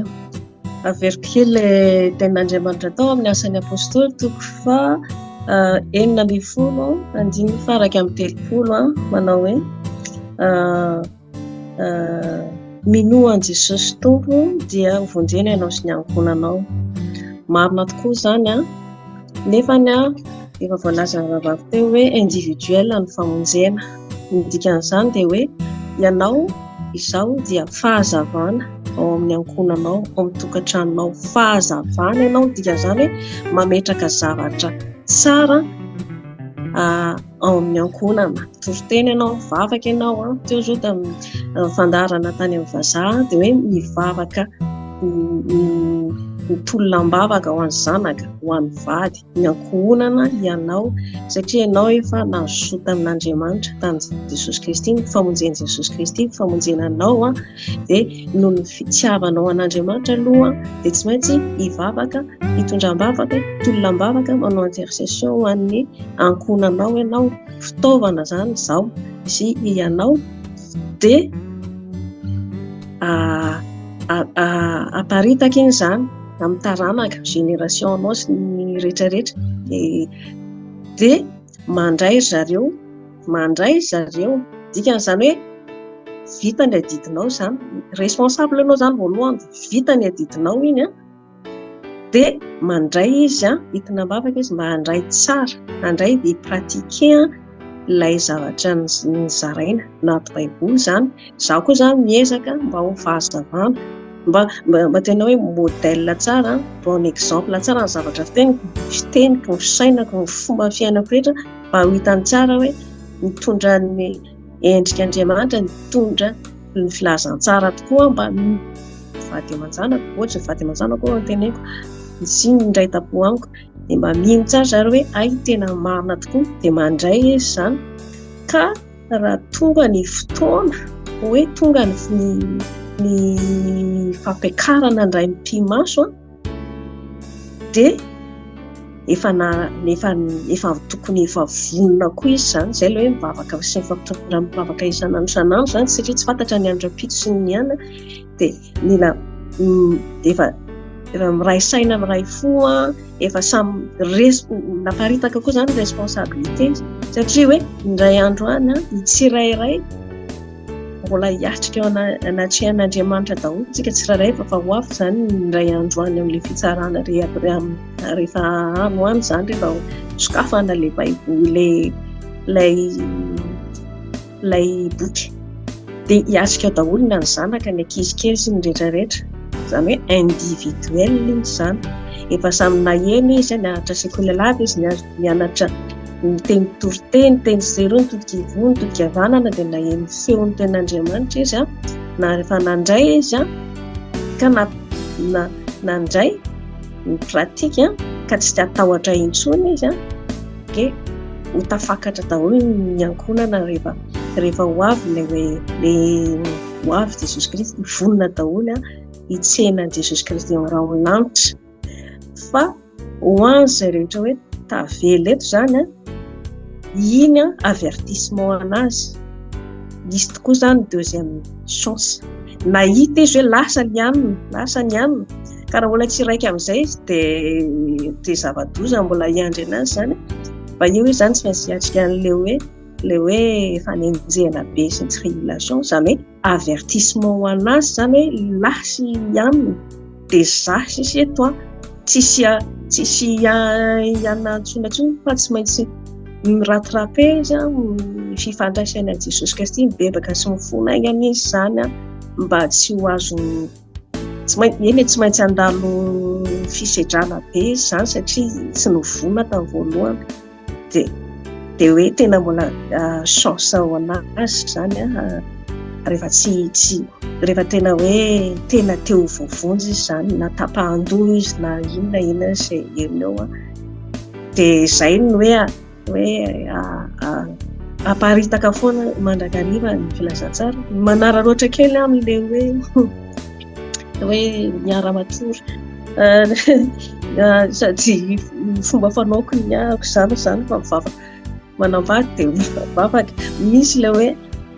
averiko kely ilay tenin'Andriamanitra tao amin'ny Asan'ny Apostoly toko faha 16 andininy faha 31 manao hoe Minoa an'i Jesosy Tompo dia ho vonjena ianao sy ny ankohonanao. Marina tokoa izany an! Nefa efa voalazan'ny rahavavy teo hoe individuel ny famonjena. Ny dikan'izany dia hoe ianao izao dia fahazavana ao amin'ny ankohonanao, ao amin'ny tokantranonao. Fahazavana ianao, ny dikan'izany hoe mametraka zavatra tsara ao amin'ny ankohonana. Mitory teny ianao, mivavaka ianao. Teo izao tamin'ny fandaharana tany amin'ny vazaha dia hoe mivavaka mitolona am-bavaka ho an'ny zanaka, ho an'ny vady, ny ankohonana ianao satria ianao efa nahazo soa tamin'Andriamanitra, tamin'i Jesosy Kristy, ny famonjen'i Jesosy Kristy, ny famonjena anao dia noho ny fitiavanao an'Andriamanitra aloha dia tsy maintsy hivavaka, hitondra am-bavaka, hitolona am-bavaka, manao intercession ho an'ny ankohonanao ianao, fitaovana izany izaho sy ianao dia. Aparitaka iny izany amin'ny taranaka, génération anao sy ny rehetrarehetra. Dia mandray ry zareo, mandray ry zareo. Dikan'izany hoe vita ny adidinao izany. Responsable ianao izany voalohany, vita ny adidinao iny an. Dia mandray izy an, entina am-bavaka izy mba handray tsara, handray dia hi-pratiquer ilay zavatra nozaraina anaty baiboly izany. Izaho koa izany miezaka mba ho fahazavana, mba mba tena hoe modèle tsara, bon exemple tsara ny zavatra fiteniko, ny fiteniko, ny fisainako, ny fomba fiainako rehetra mba ho hitany tsara hoe mitondra ny endrik'Andriamanitra, mitondra ny filazantsara tokoa mba vady aman-janako, ohatra vady aman-janako no teneniko, sy ny iray tampo amiko, dia mba mino tsara zareo hoe hay tena marina tokoa, dia mandray izy izany. Ka raha tonga ny fotoana hoe tonga ny ny fampiakarana indray ny pi-maso dia efa na efa efa tokony efa vonona koa izy izany. Izay ilay hoe mivavaka sy mifampitondra mivavaka isan'andro isan'andro izany satria tsy fantatra ny andro ampitso sy ny anona dia mila efa efa miray saina miray fo efa samy res naparitaka koa izany responsabilité satria hoe indray andro any ny tsirairay mbola hiatrika eo anatrehan'Andriamanitra daholo tsika tsirairay fa fa ho avy izany indray andro any amin'ilay fitsarana rehefa any ho any izany rehefa sokafana ilay baiboly ilay ilay boky dia hiatrika daholo na ny zanaka ny ankizy kely sy ny rehetrarehetra izany hoe individuel iny izany efa samy naheno izy nianatra sekoly alahady izy nianatra ny teny toriteny teny sy eroa nitodika ivoho nitodika havanana dia naheno feon'ny tenin'Andriamanitra izy na rehefa nandray izy ka na na nandray ny pratique ka tsy hatahotra intsony izy dia ho tafakatra daholo ny ankohonana rehefa rehefa ho avy ilay hoe ilay ho avy Jesosy Kristy vonona daholo hitsena an'i Jesosy Kristy eo amin'ny lanitra fa ho an'izay rehetra hoe tavela eto izany iny avertissement anazy nisy tokoa izany deuxième chance nahita izy hoe lasa ny anina lasa ny anina ka raha mbola tsy iraika amin'izay izy dia dia zava-doza mbola hiandry anazy izany fa io izy izany tsy maintsy hiatrika an'ilay hoe ilay hoe fanenjehana be sy ny tribulation izany hoe avertissement ho anazy izany hoe lasy aminy dia za sisa eto an tsisy tsisy hianina intsony intsony fa tsy maintsy mi-rattraper izy ny fifandraisany amin'i Jesosy Kristy mibebaka sy mifona haingana izy izany mba tsy ho azony tsy maintsy eny tsy maintsy handalo fisedrana be izy izany satria tsy novonona tamin'ny voalohany dia dia hoe tena mbola chance ho anazy izany rehefa tsy tsy rehefa tena hoe tena te ho voavonjy izy izany na tapahan-doha izy na inona inona izay eo eo dia izay no hoe hoe aparitaka foana mandrakariva ny filazantsara. Manararaotra kely amin'ilay hoe hoe miara-matory sady fomba fanaoko ny ahako izany izany fa mivavaka manambady dia mivavaka. Misy ilay hoe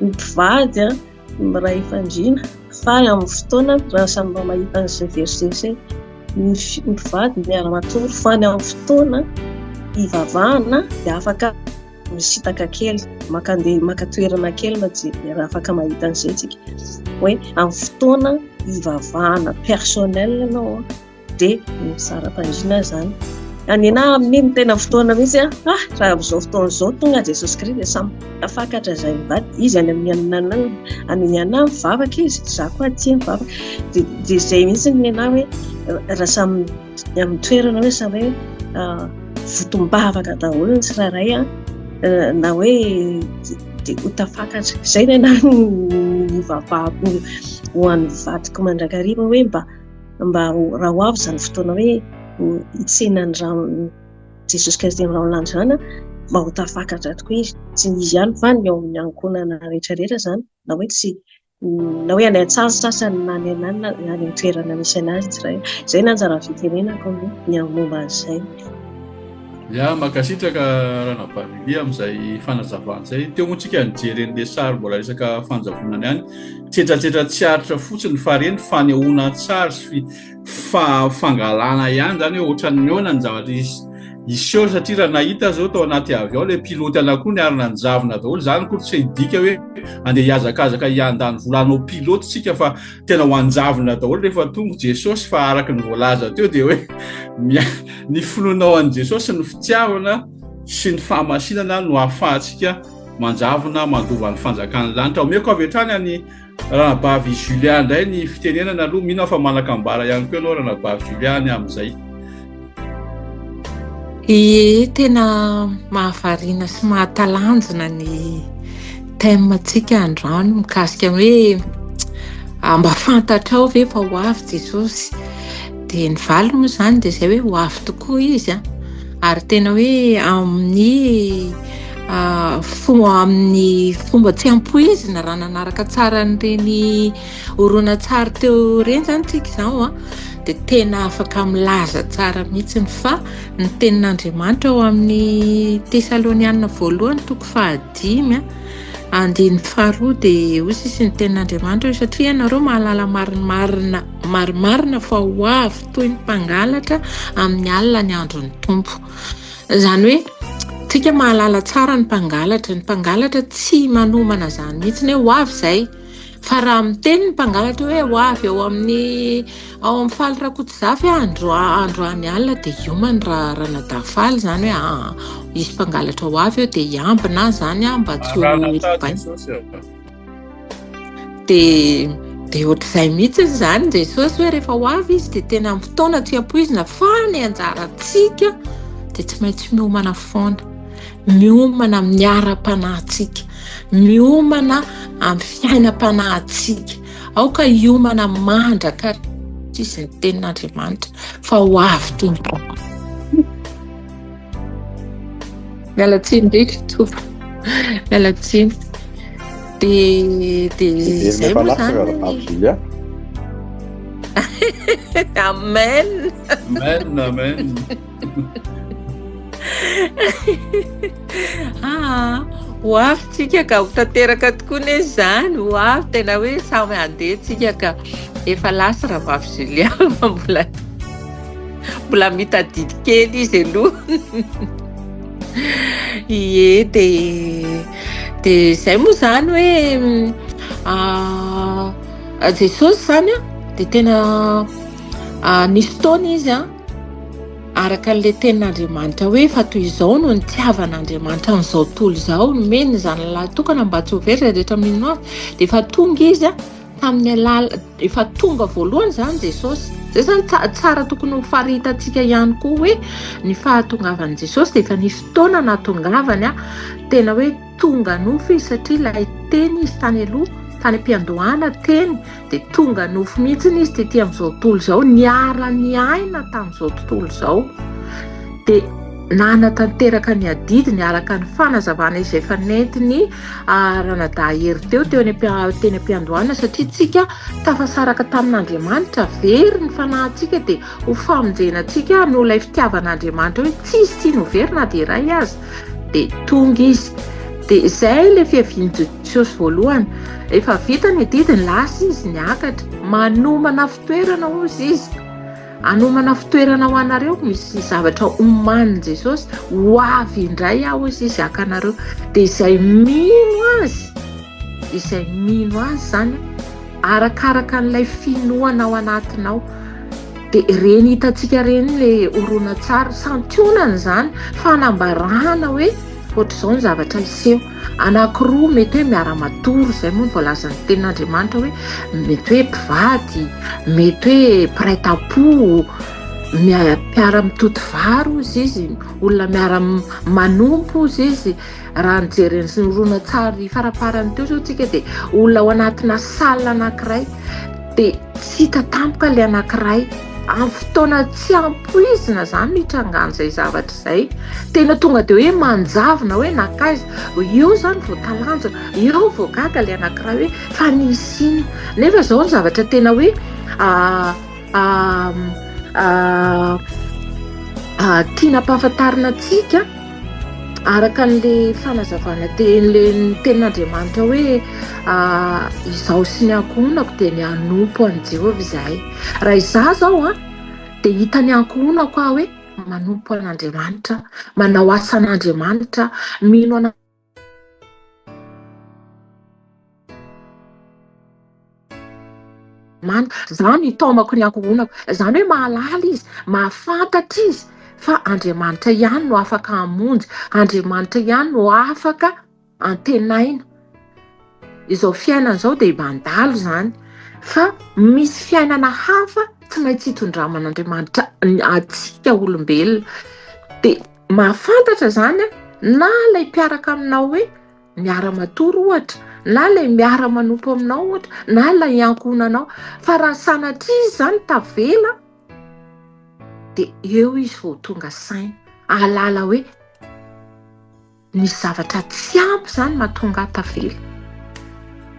ny mpivady miray fandriana fa amin'ny fotoana raha samy mba mahita an'izay verset izay ny mpivady miara-matory fa ny amin'ny fotoana hivavahana dia afaka misintaka kely maka andeha maka toerana kely mba raha afaka mahita an'izay tsika hoe amin'ny fotoana hivavahana personnel ianao dia misara-pandriana izany. Ny anahy amin'iny tena fotoana mihitsy ah, raha amin'izao fotoana izao tonga Jesosy Kristy dia samy tafakatra izay mivady izy any amin'ny anana any amin'ny anana mivavaka izy, izaho koa aty mivavaka. Dia dia izay mihitsy ny anahy hoe raha samy amin'ny toerana hoe samy hoe votom-bavaka daholo ny tsirairay na hoe dia ho tafakatra. Izay ny anahy ny vavahako ho an'ny vadiko mandrakariva hoe mba mba raha ho avy izany fotoana hoe hitsena ny rano Jesosy Kristy amin'ny rano lanitra izany mba ho tafakatra tokoa izy. Tsy izy ihany fa ny ao amin'ny ankohonana rehetra rehetra izany na hoe tsy na hoe any an-tsaha ny sasany na any ananona na any amin'ny toerana misy anazy tsirairay. Izay no anjara fitenenako aloha ny amin'ny momba an'izay. Ya, mankasitraka Ranabavy Lia amin'izay fanazavana izay. Teo moa tsika nijery an'ilay sary mbola resaka fanjavonana ihany. Tsetsatsetra tsy aritra fotsiny fa reny fanehoana an-tsary sy fa fangalana ihany izany hoe ohatran'ny ahoana ny zavatra hisy hiseho satria raha nahita zao tao anaty avion ilay pilote anakiroa niara nanjavona daholo izany akory tsy hidika hoe andeha hihazakazaka hiandany vola hanao pilote tsika fa tena ho anjavona daholo rehefa tonga Jesosy fa araka ny voalaza teo dia hoe ny finoanao an'i Jesosy ny fitiavana sy ny fahamasinana no ahafahantsika manjavona mandova ny fanjakan'ny lanitra. Omeko avy hatrany any Ranabavy Julia indray ny fitenenana aloha, mino aho fa manan-kambara ihany koa ianao Ranabavy Julia any amin'izay. Ie, tena mahavariana sy mahatalanjona ny thème-ntsika androany mikasika ny hoe ah, mba fantatrao ve fa ho avy Jesosy? Dia ny valiny moa izany dia izay hoe ho avy tokoa izy an, ary tena hoe amin'ny ah, fo amin'ny fomba tsy ampoizina raha nanaraka tsara an'ireny horonantsary teo ireny izany tsika izao an, dia tena afaka milaza tsara mihitsy fa ny tenin'Andriamanitra ao amin'ny Tesalonianina voalohany toko fahadimy andininy faharoa dia hoy sisa ny tenin'Andriamanitra hoe satria ianareo mahalala marimarina marimarina fa ho avy toy ny mpangalatra amin'ny alina ny andron'ny Tompo. Izany hoe tsika mahalala tsara ny mpangalatra, ny mpangalatra tsy manomana izany mihitsy hoe ho avy izay. Fa raha miteny ny mpangalatra hoe ho avy ao amin'ny ao amin'ny Faly Rakotozafy aho andro androany alina dia hiomana raha ranadahy Faly izany hoe aa hisy mpangalatra ho avy eo dia hiambina aho izany aho mba tsy ho Dia dia ohatr'izay mihitsy izany Jesosy hoe rehefa ho avy izy dia tena amin'ny fotoana tsy ampoizina fa ny anjarantsika dia tsy maintsy miomana foana. Miomana amin'ny ara-panahintsika, miomana amin'ny fiainam-panahintsika. Aoka hiomana mandrakariva izy ny tenin'Andriamanitra fa ho avy Tompo. Miala tsiny indrindra Tompo. Miala tsiny. Dia dia izay moa izany. Amen. Amen, amen. Ah, ho avy tsika ka ho tanteraka tokoa ne izany, ho avy tena hoe samy handeha tsika ka efa lasa rahavavy Julia fa mbola mbola mitadidy kely izy aloha. Ie dia dia izay moa izany hoe ah, Jesosy izany an dia tena ah, nisy fotoana izy an Araka an'ilay tenin'Andriamanitra hoe fa toy izao no nitiavan'Andriamanitra an'izao tontolo izao, nomeny ny zanany lahy tokana mba tsy ho very izay rehetra mino azy, dia efa tonga izy tamin'ny alala, efa tonga voalohany izany Jesosy. Izay izany tsara tokony ho faritantsika ihany koa hoe ny fahatongavan'i Jesosy dia efa nisy fotoana nahatongavany, tena hoe tonga nofo izy satria ilay teny izy tany aloha, tany am-piandohana teny, dia tonga nofo mihitsy izy tety amin'izao tontolo izao, niara-niaina tamin'izao tontolo izao, dia nanatanteraka ny adidiny araka ny fanazavana izay efa nentiny ah, ranadahy hery teo teo teny am-piandohana satria tsika tafasaraka tamin'Andriamanitra very ny fanahintsika dia ho famonjena antsika noho ilay fitiavan'Andriamanitra hoe tsisy tiany ho very na dia iray aza dia tonga izy dia izay ilay fiavian'i Jesosy voalohany efa vita ny adidiny lasa izy niakatra manomana fitoerana hozy izy anomana fitoerana ho anareo misy zavatra omanin'i Jesosy ho avy indray aho hozy izy haka anareo dia izay mino azy izay mino azy izany arakaraka an'ilay finoana ao anatinao Dia ireny hitantsika ireny ilay horonantsary, santionany izany, fanambarana hoe ohatr'izao ny zavatra hiseho. Anankiroa mety hoe miara-matory, izay moa no voalazan'ny tenin'Andriamanitra hoe mety hoe mpivady, mety hoe mpiray tam-po, mpiara-mitoto vary hozy izy, olona miara-manompo hozy izy. Raha nijery ny horonantsary faraparany teo izao tsika dia olona ao anatina salle anankiray dia tsy hita tampoka ilay anankiray. Amin'ny fotoana tsy ampoizina izany no hitrangan'izay zavatra izay. Tena tonga dia hoe manjavona hoe nankaiza. Eo izany vao talanjona, eo vao gaga ilay anankiray hoe fa nisy inona. Nefa izao ny zavatra tena hoe. Tiana ampahafantarina antsika araka an'ilay fanazavana ilay tenin'Andriamanitra hoe izaho sy ny ankohonako dia ny hanompo an'i Jehovah izahay. Raha izaho izao an, dia hitan'ny ankohonako aho hoe manompo an'Andriamanitra, manao asan'Andriamanitra, mino an' Mana, Izaho no itaomako ny ankohonako. Izany hoe mahalala izy, mahafantatra izy fa Andriamanitra ihany no afaka hamonjy, Andriamanitra ihany no afaka antenaina. Izao fiainana izao dia mandalo izany, fa misy fiainana hafa tsy maintsy hitondraman'Andriamanitra antsika olombelona. Dia mahafantatra izany na ilay mpiaraka aminao hoe miara-matory ohatra, na ilay miara-manompo aminao ohatra, na ilay ankohonanao. Fa raha sanatria izy izany tavela, dia eo izy vao tonga saina, hahalala hoe nisy zavatra tsy ampy izany mahatonga ahy tavela.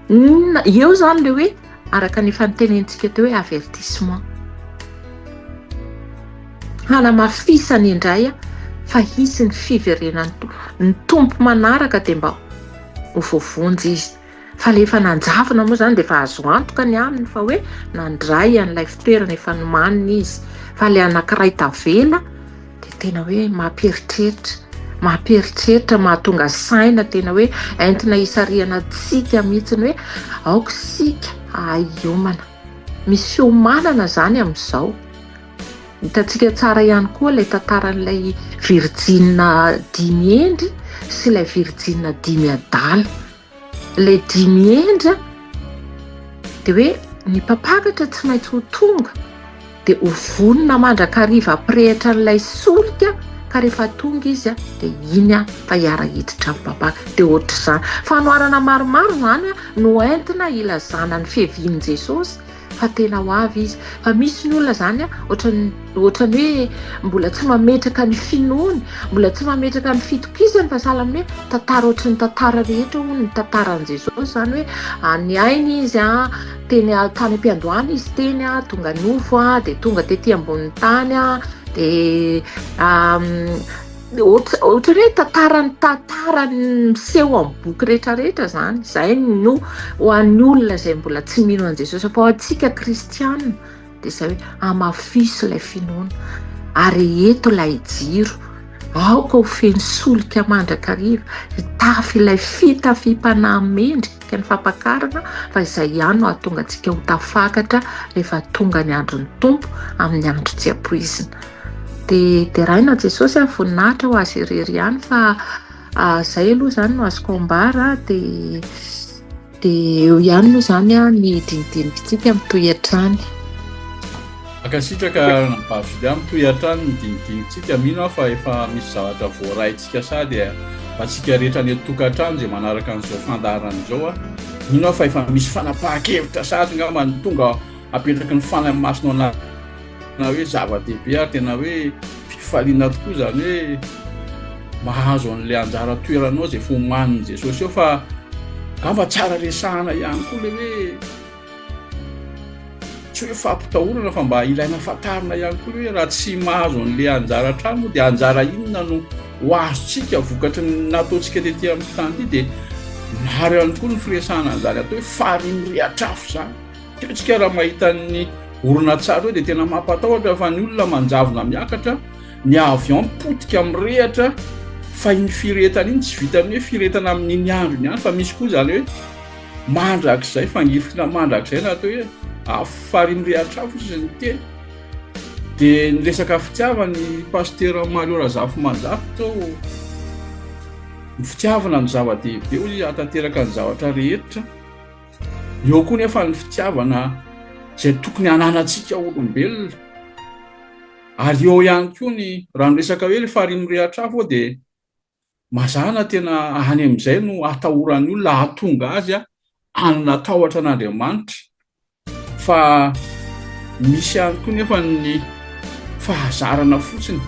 Inona, eo izany ilay hoe araka ny efa notenenintsika teo hoe avertissement. Hanamafisany indray fa hisy ny fiverenan'ny Tompo. Ny Tompo manaraka dia mba ho voavonjy izy. Fa ilay efa nanjavona moa izany dia efa azo antoka ny aminy fa hoe nandray an'ilay fitoerana efa nomanina izy. Fa ilay anankiray tavela dia tena hoe mampieritreritra, mampieritreritra, mahatonga saina, tena hoe entina hisarihana antsika mihitsy ny hoe aoka isika hahay hiomana. Misy fiomanana izany amin'izao. Hitantsika tsara ihany koa ilay tantaran'ilay virjina dimy hendry sy ilay virjina dimy adala. Ilay dimy hendry dia hoe ny mpampakatra tsy maintsy ho tonga dia ho vonona mandrakariva hampirehitra an'ilay solika ka rehefa tonga izy dia iny fa hiara-hiditra amin'ny mpampakatra. Dia ohatr'izany. Fanoharana maromaro izany no entina hilazana ny fiavian'i Jesosy fa tena ho avy izy. Fa misy ny olona izany ohatran'ny ohatran'ny hoe mbola tsy mametraka ny finoany, mbola tsy mametraka ny fitokisany fa sahala amin'ny hoe tantara ohatry ny tantara rehetra hono ny tantaran'i Jesosy izany hoe niaina izy teny tany am-piandohana izy teny tonga nofo dia tonga tety ambonin'ny tany dia Ohatran'ny hoe tantaran'ny tantara miseho amin'ny boky rehetrarehetra izany. Izay no ho an'ny olona izay mbola tsy mino an'i Jesosy. Fa ho antsika kristiana dia izay hoe hamafiso ilay finoana. Areheto ilay jiro. Aoka ho feno solika mandrakariva. Hitafy ilay fitafiam-panahy mendrika ny fampakarana fa izay ihany no hahatonga antsika ho tafakatra rehefa tonga ny andron'ny Tompo amin'ny andro tsy ampoizina. Dia deraina Jesosy a, voninahitra ho azy irery ihany fa zay aloha zany no azoko ambara dia dia eo ihany moa zany a ny dinidinikitsika mitohy hatrany. Mankasitraka Ranabavy Julia, mitohy hatrany ny dinidinikitsika, mino aho fa efa misy zavatra voaraintsika sady ho antsika rehetra any an-tokantrano izay manaraka an'izao fandaharana izao a, mino aho fa efa misy fanapahan-kevitra sady ngamba ny tonga apetraky ny Fanahy Masina ao anaty Tena hoe zava-dehibe ary tena hoe fifaliana tokoa izany hoe mahazo an'ilay anjara toeranao izay efa omanin'i Jesosy eo fa angamba tsara resahana ihany koa ilay hoe tsy hoe fampitahorana fa mba ilaina fantarina ihany koa hoe raha tsy mahazo an'ilay anjara trano moa dia anjara inona no ho azontsika vokatry ny nataontsika tety amin'ny tany ity dia maro ihany koa ny firesahana an'izany atao hoe farihy mirehatra afo izany. Teo tsika raha mahita ny horonantsary eo dia tena mampatahotra fa ny olona manjavona miakatra, ny avion potika mirehatra fa iny firehetana iny tsy vitan'ny hoe firehetana amin'iny andro iny ihany fa misy koa izany hoe mandrakizay, fangirifiriana mandrakizay na atao hoe afo farihy mirehatra afo izy ny teny. Dia ny resaka fitiavana i Pasitera Mario Razafimanjato tao, ny fitiavana no zava-dehibe hoy izy hahatanteraka ny zavatra rehetra. Eo koa nefa ny fitiavana izay tokony hananantsika olombelona. Ary eo ihany koa ny, raha ny resaka hoe ilay farihy mirehatra afo dia mazàna tena any amin'izay no atahoran'ny olona hahatonga azy hanana tahotra an'Andriamanitra. Fa misy ihany koa nefa ny fahazarana fotsiny.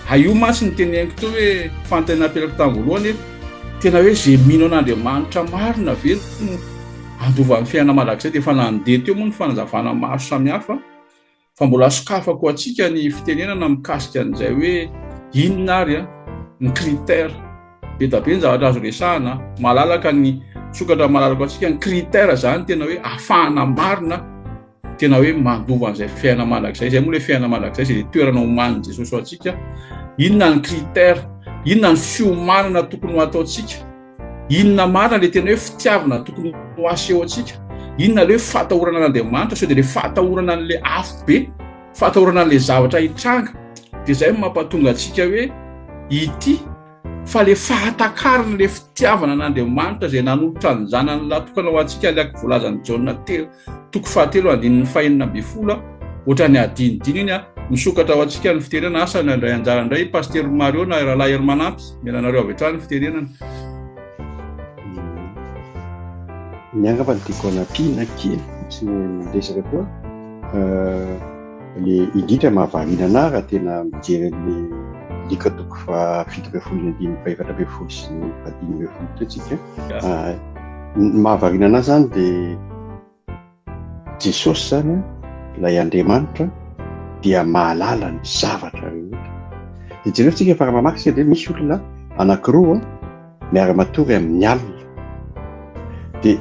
Hay io mantsy ny teneniko teo hoe fanontaniana napetrako tamin'ny voalohany hoe tena hoe izay mino an'Andriamanitra marina ve no handova ny fiainana mandrakizay dia efa nandeha teo moa ny fanazavana maro samihafa. Fa mbola sokafako ho antsika ny fitenenana mikasika an'izay hoe inona ary ny critère. Be dia be ny zavatra azo resahana, malalaka ny sokatra malalaka ho antsika ny critère izany tena hoe ahafahana marina tena hoe mandova an'izay fiainana mandrakizay. Izay moa ilay fiainana mandrakizay, izay ilay toerana omanin'i Jesosy ho antsika. Inona ny critère? Inona ny fiomanana tokony ho ataontsika? Inona marina ilay tena hoe fitiavana tokony ho asehontsika? Inona ilay hoe fahatahorana an'Andriamanitra? Sao dia ilay fahatahorana an'ilay afo be, fahatahorana an'ilay zavatra hitranga, dia izay no mampatonga antsika hoe ity fa ilay fahatakarana ilay fitiavana an'Andriamanitra izay nanolotra ny zanany lahy tokana ho antsika, ilay voalazan'i Jaona telo Toko fahatelo andininy fahenina 16, ohatran'ny adinodino iny a, misokatra ho antsika ny fitenenana, asa ny handray anjara indray i Pasitera Mario na Rahalahy Herimanampy, mila anareo avy hatrany ny fitenenana. Ny angamba no tiako hanampiana kely fotsiny ny resaka teo, le indrindra mahavariana anah raha tena mijery an'le Lioka toko faha 17 ny andininy faha-14 sy ny faha-15 teo tsika. Ny mahavariana anah zany dia Jesosy zany an, ilay Andriamanitra dia mahalala ny zavatra rehetra. Dia jereo tsika fa raha mamaky isika dia misy olona anankiroa miara-matory amin'ny alina. Dia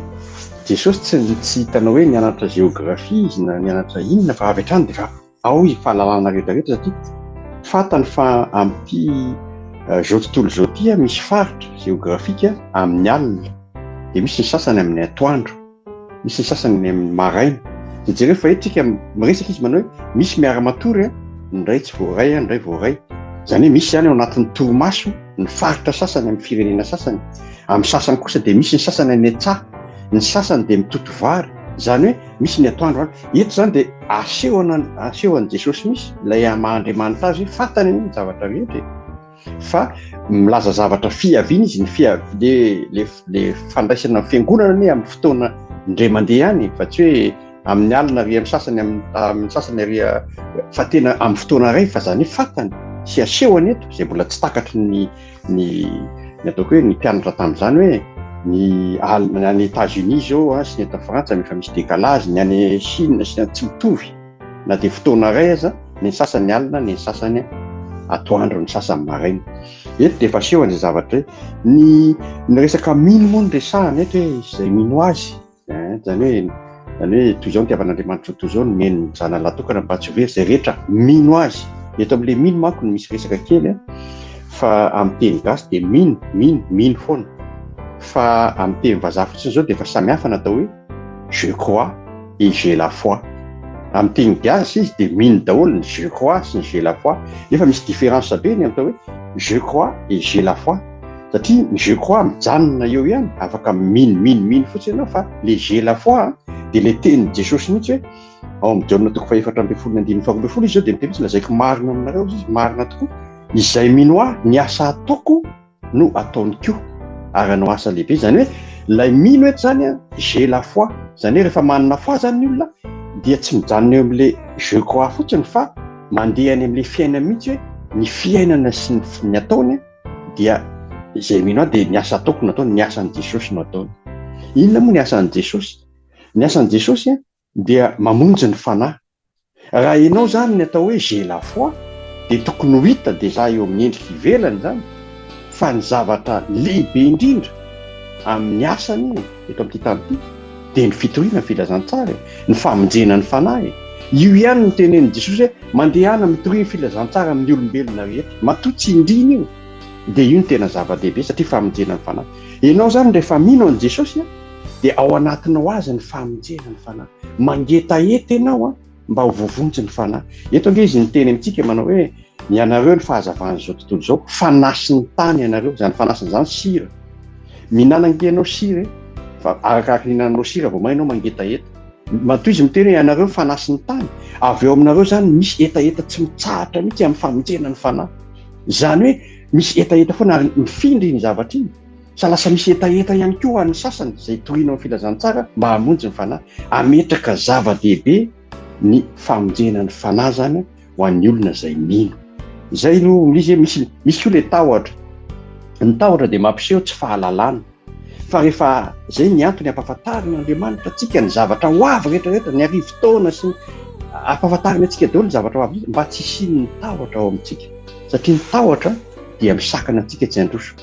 Jesosy tsy tsy hitanao hoe nianatra géographie izy na nianatra inona fa avy hatrany dia efa Ao izy fahalalana rehetra rehetra satria fantany fa amin'ity izao tontolo izao ity misy faritra jeografika amin'ny alina, dia misy ny sasany amin'ny atoandro, misy ny sasany amin'ny maraina. Dia jereo fa eto tsika miresaka izy manao hoe misy miara-matory, ny iray tsy voaray, ny iray voaray. Izany hoe misy izany ao anatin'ny torimaso ny faritra sasany amin'ny firenena sasany, amin'ny sasany kosa dia misy ny sasany any an-tsaha, ny sasany dia mitoto vary, izany hoe misy ny atoandro any. Eto izany dia asehona asehon'i Jesosy mihitsy ilay maha Andriamanitra azy hoe fantany anie ny zavatra rehetra e. Fa milaza zavatra fiaviana izy, ny fia le le le fandraisana ny fiangonana anie amin'ny fotoana indray mandeha ihany fa tsy hoe amin'ny alina ary amin'ny sasany amin'ny sasany ary fa tena amin'ny fotoana iray fa izany hoe fantany sy asehony eto izay mbola tsy takatry ny ny ny ataoko hoe ny mpianatra tamin'izany hoe ny alina any États-Unis izao a sy ny eto Frantsa efa misy décalage ny any Chine sy ny tsy mitovy na dia fotoana iray aza ny sasany alina ny sasany atoandro ny sasany maraina eto dia efa aseho an'izay zavatra hoe ny ny resaka mino moa no resahana eto hoe izay mino azy Eh, zany hoe zany hoe toy izao ny tiavan'Andriamanitra toy izao nomeny ny zanany lahy tokana mba tsy ho very izay rehetra mino azy. Eto amin'ilay mino manko no misy resaka kely a, fa amin'ny teny gasy dia mino, mino, mino foana. Fa amin'ny teny vazaha fotsiny izao dia efa samy hafa ny atao hoe je crois et j'ai la foi. Amin'ny teny gasy izy dia mino daholo ny je crois sy ny j'ai la foi, nefa misy différence be ny atao hoe je crois et j'ai la foi. Satria ny je crois mijanona eo ihany, afaka mino mino mino fotsiny ianao fa le j'ai la foi dia le tenin'i Jesosy mihitsy hoe ao amin'ny Jaona toko faha-14 ny andininy faha-12 izy izao dia miteny mihitsy lazaiko marina aminareo izy, marina tokoa, izay mino ahy ny asa ataoko no ataony koa ary hanao asa lehibe. Izany hoe ilay mino eto izany an, j'ai la foi, izany hoe rehefa manana foi izany ny olona dia tsy mijanona eo amin'le je crois fotsiny fa mandeha any amin'le fiainana mihitsy hoe ny fiainana sy ny ataony dia izay mino ahy dia ny asa ataoko no ataony, ny asan'i Jesosy no ataony. Inona moa ny asan'i Jesosy? Ny asan'i Jesosy dia mamonjy ny fanahy. Raha ianao izany ny atao hoe j'ai la foi dia tokony ho hita déjà eo amin'ny endrika ivelany izany fa ny zavatra lehibe indrindra amin'ny asany eto amin'ity tany ity dia ny fitoriana ny filazantsara e, ny famonjena ny fanahy e. Io ihany no tenenin'i Jesosy hoe mandehana mitoria ny filazantsara amin'ny olombelona rehetra. Matoa tsindrina io dia io no tena zava-dehibe satria famonjena ny fanahy. Ianao izany rehefa mino an'i Jesosy dia ao anatinao azy ny famonjena ny fanahy. Mangetaheta ianao mba ho voavonjy ny fanahy. Eto ange izy niteny amintsika manao hoe ianareo ny fahazavan'izao tontolo izao, fanasin'ny tany ianareo, izany fanasina izany sira. Mihinana ange ianao sira e, fa arakaraka ny ihinananao sira vao may ianao mangetaheta. Matoa izy miteny hoe ianareo ny fanasin'ny tany, avy eo aminareo izany misy hetaheta tsy mitsahatra mihitsy amin'ny famonjena ny fanahy. Izany hoe misy hetaheta foana ary mifindra iny zavatra iny. Sa lasa misy hetaheta ihany koa ho an'ny sasany izay toriana ao filazantsara mba hamonjy ny fanahy. Hametraka zava-dehibe ny famonjena ny fanahy izany ho an'ny olona izay mino. Izay no izy hoe misy misy koa ilay tahotra. Ny tahotra dia mampiseho tsy fahalalana. Fa rehefa izay ny antony ampahafantarin'Andriamanitra antsika ny zavatra ho avy rehetra rehetra, ny arivotaona sy ny. Ampahafantariny antsika daholo ny zavatra ho avy mba tsy hisian'ny tahotra ao amintsika. Satria ny tahotra dia misakana antsika tsy handroso.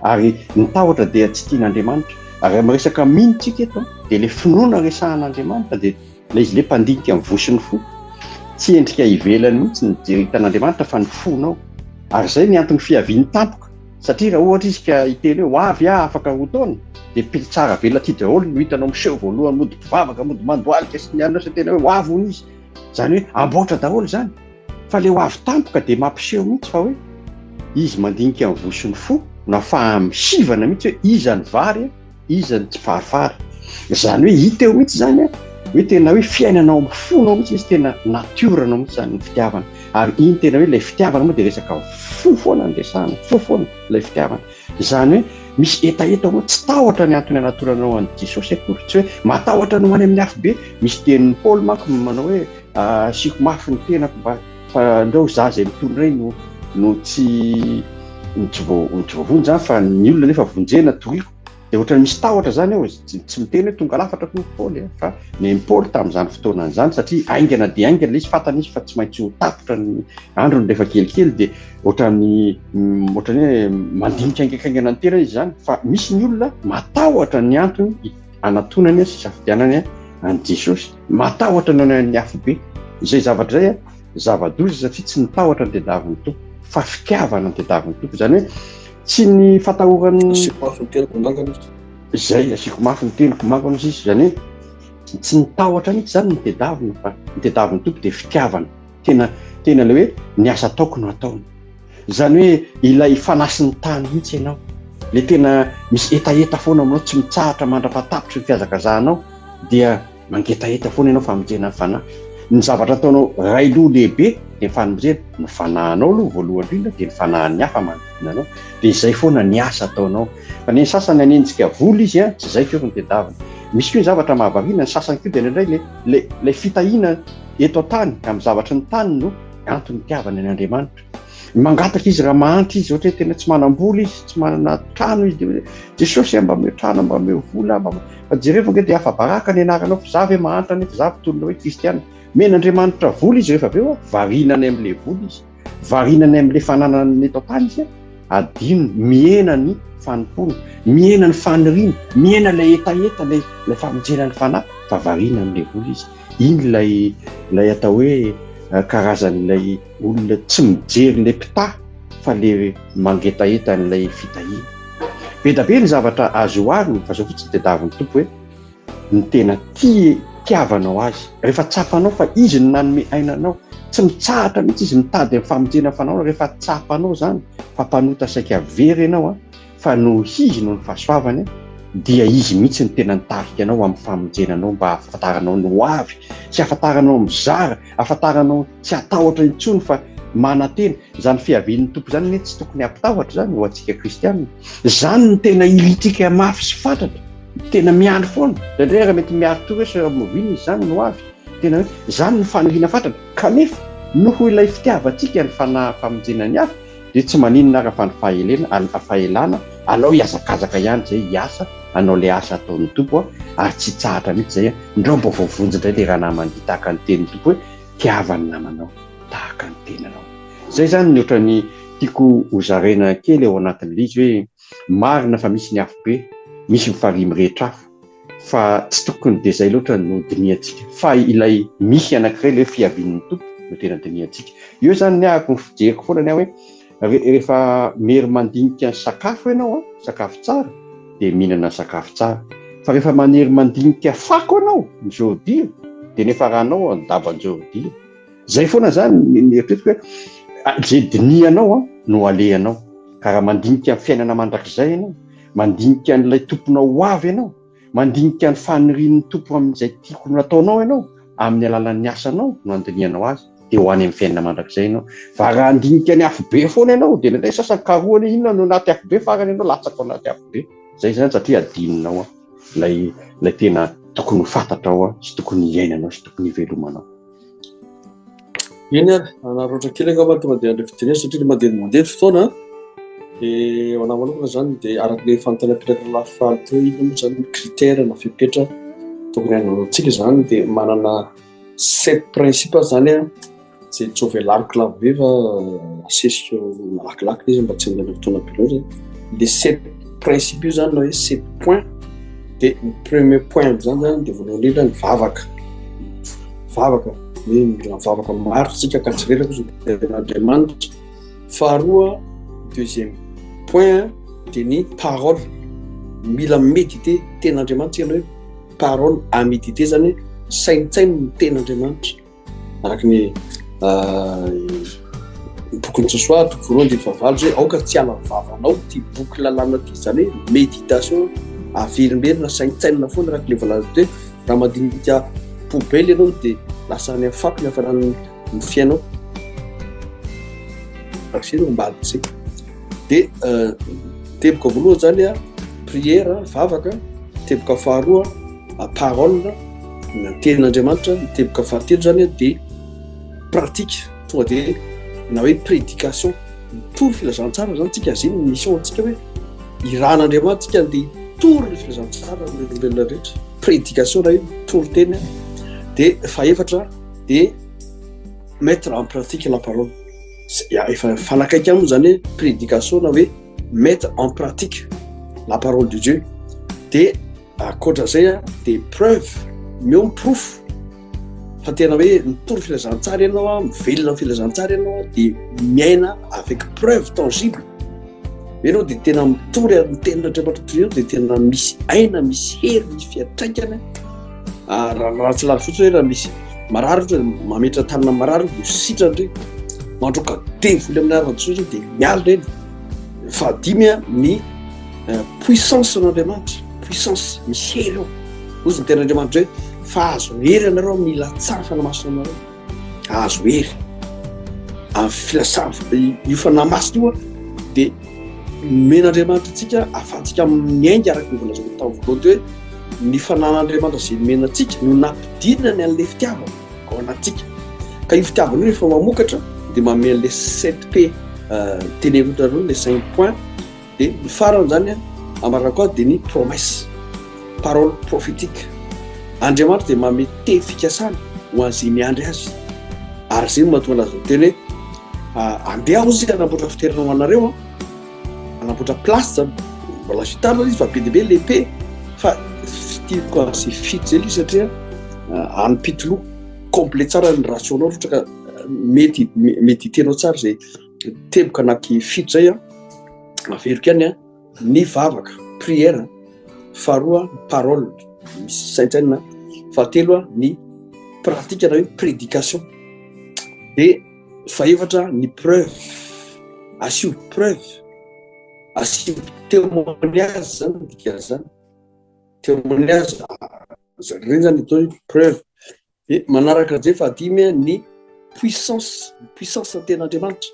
Ary ny tahotra dia tsy tian'Andriamanitra. Ary raha miresaka mino tsika eto dia ilay finoana resahan'Andriamanitra dia ilay izy ilay mpandinika ny voa sy ny fo. Tsy endrika ivelany mihitsy ny jery hitan'Andriamanitra fa ny fonao. Ary izay ny anton'ny fiaviany tampoka. Satria raha ohatra izy ka hiteny hoe ho avy aho afaka roa taona dia mpitsara velatsihy daholo no hitanao miseho voalohany mody mpivavaka mody mandohalika sy ny anona sy tena hoe ho avy hono izy. Izany hoe amboatra daholo izany. Fa le ho avy tampoka dia mampiseho mihitsy fa hoe izy mandinika ny voa sy ny fo no afaha misivana mihitsy hoe iza ny vary iza ny tsy farifary. Izany hoe hita eo mihitsy izany hoe tena hoe fiainana ao amin'ny fonao mihitsy izy tena natiora-nao mihitsy izany ny fitiavana. Ary iny tena hoe ilay fitiavana moa dia resaka fo foana no resahana, fo foana ilay fitiavana. Izany hoe misy hetaheta ao, tsy tahotra ny antony anatoranao an'i Jesosy akory, tsy hoe matahotra ny ho any amin'ny afobe. Misy tenin'i Paoly manko manao hoe asiako mafy ny tenako mba fa ndrao za izay mitondra iny no no tsy no tsy vo no tsy voavonjy zany fa ny olona nefa vonjena toriko dia ohatran'ny misy tahotra zany eo tsy miteny hoe tonga lafatra koa Paoly fa ny Paoly tamin'izany fotoana izany satria haingana dia haingana ilay izy fantany izy fa tsy maintsy ho tapitra ny androny rehefa kelikely dia ohatran'ny ohatran'ny hoe mandinika haingankaingana ny tenany izy zany fa misy ny olona matahotra ny antony anatonany sy isafidianany an'i Jesosy. Matahotra ny any amin'ny afobe. Izay zavatra izay zava-doza satria tsy ny tahotra no tediavin'ny Tompo fa fitiavana no tediavin'ny Tompo. Izany hoe tsy ny fatahoran'ny Asiako mafy ny teniko mangana izy. Izay, asiako mafy ny teniko mangana izy. Izany hoe tsy ny tahotra mihitsy izany no tediavina fa ny tediavin'ny Tompo dia fitiavana. Tena tena ilay hoe ny asa ataoko no ataony. Izany hoe ilay fanasin'ny tany mihitsy ianao. Ilay tena misy hetaheta foana aminao tsy mitsahatra mandra-pahatapitry ny fihazakazahanao dia mangetaheta foana ianao famonjena ny fanahy. Ny zavatra ataonao ray loha lehibe dia ny famonjena ny fanahinao aloha voalohany indrindra dia ny fanahin'ny hafa manodidina anao. Dia izay foana ny asa ataonao. Fa ny sasany hanenjika vola izy an, tsy izay akory no tedaviny. Misy koa ny zavatra mahavariana, ny sasany koa dia indraindray ilay ilay ilay fitahiana eto an-tany, amin'ny zavatry ny tany no antony itiavany an' Andriamanitra. Mangataka izy raha mahantra izy, ohatra hoe tena tsy manam-bola izy, tsy manana trano izy, dia hoe Jesosy a, mba omeo trano, mba omeo vola, mba fa jereo ange dia afa-baraka ny anaranao fa za ve mahantra nefa za mpitolona hoe kristiana. Omen'Andriamanitra vola izy rehefa avy eo, variana any amin'ilay vola izy, variana any amin'ilay fananany eto an-tany izy, adinony, mihena ny fanompoana, mihena ny faniriana, mihena ilay hetaheta, ilay ilay famonjena ny fanahy, fa variana amin'ilay vola izy. Iny ilay ilay atao hoe karazan'ilay olona tsy mijery ilay mpitaha fa le mangetaheta an'ilay fitahiana. Be da be ny zavatra azo oharina fa zao fotsiny tadiavin'ny Tompo hoe ny tena tia tiavanao azy. Rehefa tsapanao fa izy no nanome aina anao, tsy mitsahatra mihitsy izy mitady ny famonjena fanao, rehefa tsapanao zany fa mpanota saika very ianao an, fa noho Izy noho ny fahasoavany dia Izy mihitsy no tena nitarika anao amin'ny famonjena anao mba hahafantaranao ny ho avy sy hahafantaranao mizara, hahafantaranao tsy hatahotra intsony fa manantena. Izany fiavian'ny Tompo izany anie tsy tokony hampitahotra izany ho antsika kristiana. Izany no tena iriantsika mafy sy fatratra, tena miandry foana. Indraindray ary mety miari-tory hoe sao oviana izy izany no ho avy. Tena hoe izany no faniriana fatratra. Kanefa noho ilay fitiavantsika ny fanahy famonjena ny hafa, Dia tsy maninona ara fa ny fahelena, fahelana, alao hihazakazaka ihany zay hiasa, hanao le asa ataon'ny Tompo a, ary tsy hitsahatra mihitsy zay a, ndrao mba voavonjy indray le ranamana tahaka ny tenin'ny Tompo hoe tiava ny namanao tahaka ny tenanao. Zay zany ny ohatran'ny tiako ho zaraina kely ao anatin'ilay izy hoe marina fa misy ny afobe, misy ny farihy mirehitra afo, fa tsy tokony dia izay loatra no dinihantsika fa ilay misy anankiray ilay hoe fiavian'ny Tompo no tena dinihantsika. Eo izany ny ahako ny fijeriko foana ny ahy hoe rehefa mery mandinika ny sakafo ianao an, sakafo tsara dia mihinana sakafo tsara. Fa rehefa manery mandinika fako ianao, ny zaodia, dia ny hiafaranao an-daban-jaodia. Izay foana izany ny eritreretiko hoe izay dinihanao an no alehanao. Ka raha mandinika ny fiainana mandrakizay ianao, Mandinika an'ilay Tomponao ho avy ianao. Mandinika ny fanirian'ny Tompo amin'izay tiako nataonao ianao, amin'ny alalan'ny asanao no andinihanao azy, dia ho any amin'ny fiainana mandrakizay ianao. Fa raha handinika ny afobe foana ianao, dia indraindray sasany karohana hoe inona no anaty afobe, farany ianao latsaka ao anaty afobe. Izay izany satria adinonao ilay ilay tena tokony ho fantatrao sy tokony hiainanao sy tokony hivelomanao. Eny ary, hanararaotra kely angamba tonga dia handray fijeriana satria ilay mandeha mandeha ny fotoana. Dia ho anahy manokana izany dia araka ilay fanontaniana apetraka lafy faly teo, inona moa izany ny critère na fepetra tokony hananantsika izany dia manana Sept principe zany an, izay tsy ho velariko lava be fa asesiko malakilaky ilay izy mba tsy handany fotoana be loatra. Le sept principe io zany na hoe sept point dia ny premier point amin'izany zany dia voalohany indrindra ny vavaka. Vavaka, hoe mila mivavaka maro isika ka tsy reraka ozy ny tenin'Andriamanitra. Faharoa, deuxième point dia ny parole, mila mi-méditer tenin'Andriamanitra isika na hoe parole à méditer zany hoe saintsaino ny tenin'Andriamanitra araka ny bokin'i Josoa toko voalohany andininy fahavalo hoe aoka tsy hiala ny vavanao ity boky lalàna ity, izany hoe méditation averimberina saintsainina foana araka ilay voalaza teo hoe raha mandinika poubelle ianao dia lasa any amin'ny fako ny hafaran'ny ny fiainao Akselo ambadika zay dia teboka voalohany zany a prière vavaka, teboka faharoa parole na tenin'Andriamanitra, ny teboka fahatelo zany a dia pratique tonga dia na hoe prédication mitory filazantsara zany tsika, zay ny mission antsika hoe irahan'Andriamanitra tsika andeha hitory ny filazantsara amin'ny olombelona rehetra, prédication na hoe mitory teny a. Dia fahefatra dia mettre en pratique la parole, efa mifanakaiky aminy zany hoe prédication na hoe mettre en pratique la parole de Dieu. Dia ankoatra zay a dia preuve, meo ny porofo fa tena hoe mitory filazantsara ianao a, mivelona amin'ny filazantsara ianao a, dia miaina avec preuve tangible ianao, dia tena mitory ary ny tenin'Andriamanitra toy io dia tena misy aina, misy hery, misy fiantraikany. Raha tsy lavo fotsiny hoe raha misy marary ohatra mametra tanana marary dia sitrana ireny, mandroaka devoly amin'ny anaran'i Jesosy dia miala ireny. Fahadimy a, ny puissance an'Andriamanitra, puissance, misy hery ao. Hozy ny tenin'Andriamanitra hoe fa azo hery ianareo amin'ny hilatsahan'ny Fanahy Masina aminareo. Azo hery amin'ny filasana io Fanahy Masina io dia nomen'Andriamanitra antsika ahafahantsika miainga araka ny voalazako tamin'ny voalohany teo hoe ny fanan'Andriamanitra izay nomena antsika no nampidinany an'ilay fitiavana ao anatintsika. Ka io fitiavana io rehefa mamokatra dia manome an'ilay 7P teneniko taloha, ilay 5 points. Dia ny farany izany ambarako azy dia ny promesse, parole prophétique. Andriamanitra dia manome teny fikasana ho an'izay miandry azy. Ary izay no mahatonga anazy miteny hoe andeha aho izy hanamboatra fitoerana ho anareo an. Hanamboatra place zany, mbola vita aloha izy fa be dia be le P fa tiako azy fito zay izy satria any pitoloha complet tsara ny ratio anao ohatra ka mety méditer-nao tsara zay teboka anaty fito zay an, averiko ihany an, ny vavaka prière, faharoa ny parole misy saintsainina, fahatelo an ny pratique na hoe prédication, dia Fahefatra ny preuve, asio preuve, asio témoignage zany ny dikan'izany, témoignage ireny zany atao hoe preuve. Dia manaraka an'izay fahadimy ny puissance, ny puissance ny tenin'Andriamanitra.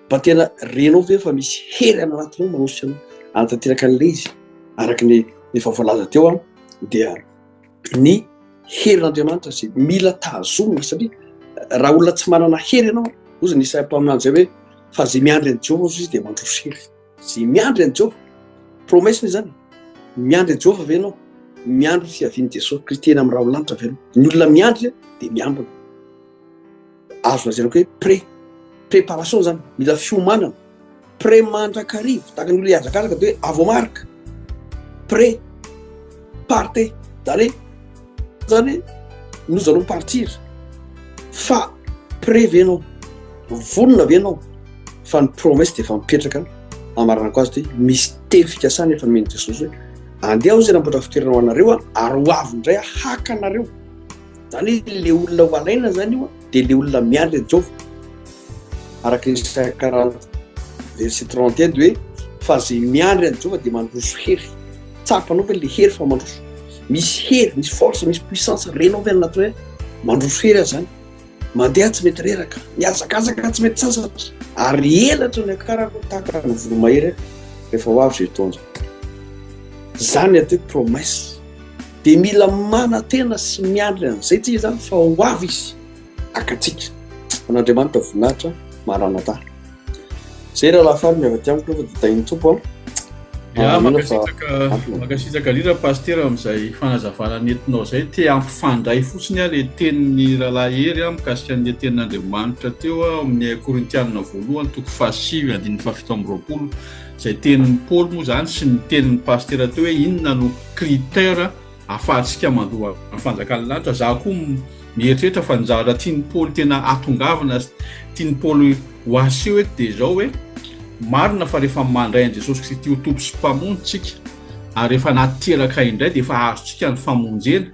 Mba tena renao ve fa misy hery any anatinao manosika anao hanatanteraka an'ilay izy? Araka ny efa voalaza teo dia ny herin'Andriamanitra izay mila tazomina satria raha olona tsy manana hery ianao, hozy ny Isaia mpaminany izay hoe fa izay miandry an'i Jehovah hozy izy dia mandroso hery. Izay miandry an'i Jehovah, promesse izany, miandry an'i Jehovah ve ianao? Miandry ny fiavian'i Jesosy Kristy eny amin'ny rahon'ny lanitra ve ianao? Ny olona miandry dia miambina. Azo lazaina koa hoe pré, préparation zany, mila fiomanana, pré mandrakariva, tahaka ny olona hihazakazaka dia hoe avoamarika, pré, partez, zany hoe zany hoe nous allons partir, fa pré ve ianao, vonona ve ianao, fa ny promesse dia efa mipetraka, amaranako azy dia misy teny fikasana efa nomen'i Jesosy hoe andeha aho izay namboatra fitoerana ho anareo ary ho avy indray aho haka anareo. Zany hoe le olona ho alaina zany io dia le olona miandry an'i Jehovah. Araka ny Isaia 40 verset 31 dia hoe fa zay miandry an'i Jehovah dia mandroso hery. Tsapanao ve le hery fa mandroso? Misy hery, misy force, misy puissance renao ve anaty hoe mandroso hery aho zany? Mandeha tsy mety reraka, mihazakazaka tsy mety sasatra, ary elatra ny akarako tahaka ny voromahery rehefa ho avy izay taona izay. Zany atao hoe promesse. Dia mila manantena sy miandry an'izay tsika izany fa ho avy izy haka antsika. An'Andriamanitra voninahitra, Maranatha. Izay rahalahy faly ny avy aty amiko aloha fa dia tahin'ny Tompo an. Ya, mankasitraka mankasitraka indrindra Pasitera amin'izay fanazavana nentinao izay. Te hampifandray fotsiny aho ilay tenin'ny Rahalahy Hery mikasika an'ilay tenin'Andriamanitra teo ao amin'ny Korintianina voalohany toko fahasivy andininy fahafito amby 20 izay tenin'i Paoly moa izany sy ny tenin'ny Pasitera teo hoe inona no critère ahafahantsika mandova ny fanjakan'ny lanitra. Za koa mieritreritra fa ny zavatra tian'i Paoly tena hatongavana sy tian'i Paoly ho aseho eto dia izao hoe, marina fa rehefa mandray an'i Jesosy Kristy ho Tompo sy Mpamonjy tsika ary rehefa nateraka indray dia efa azontsika ny famonjena,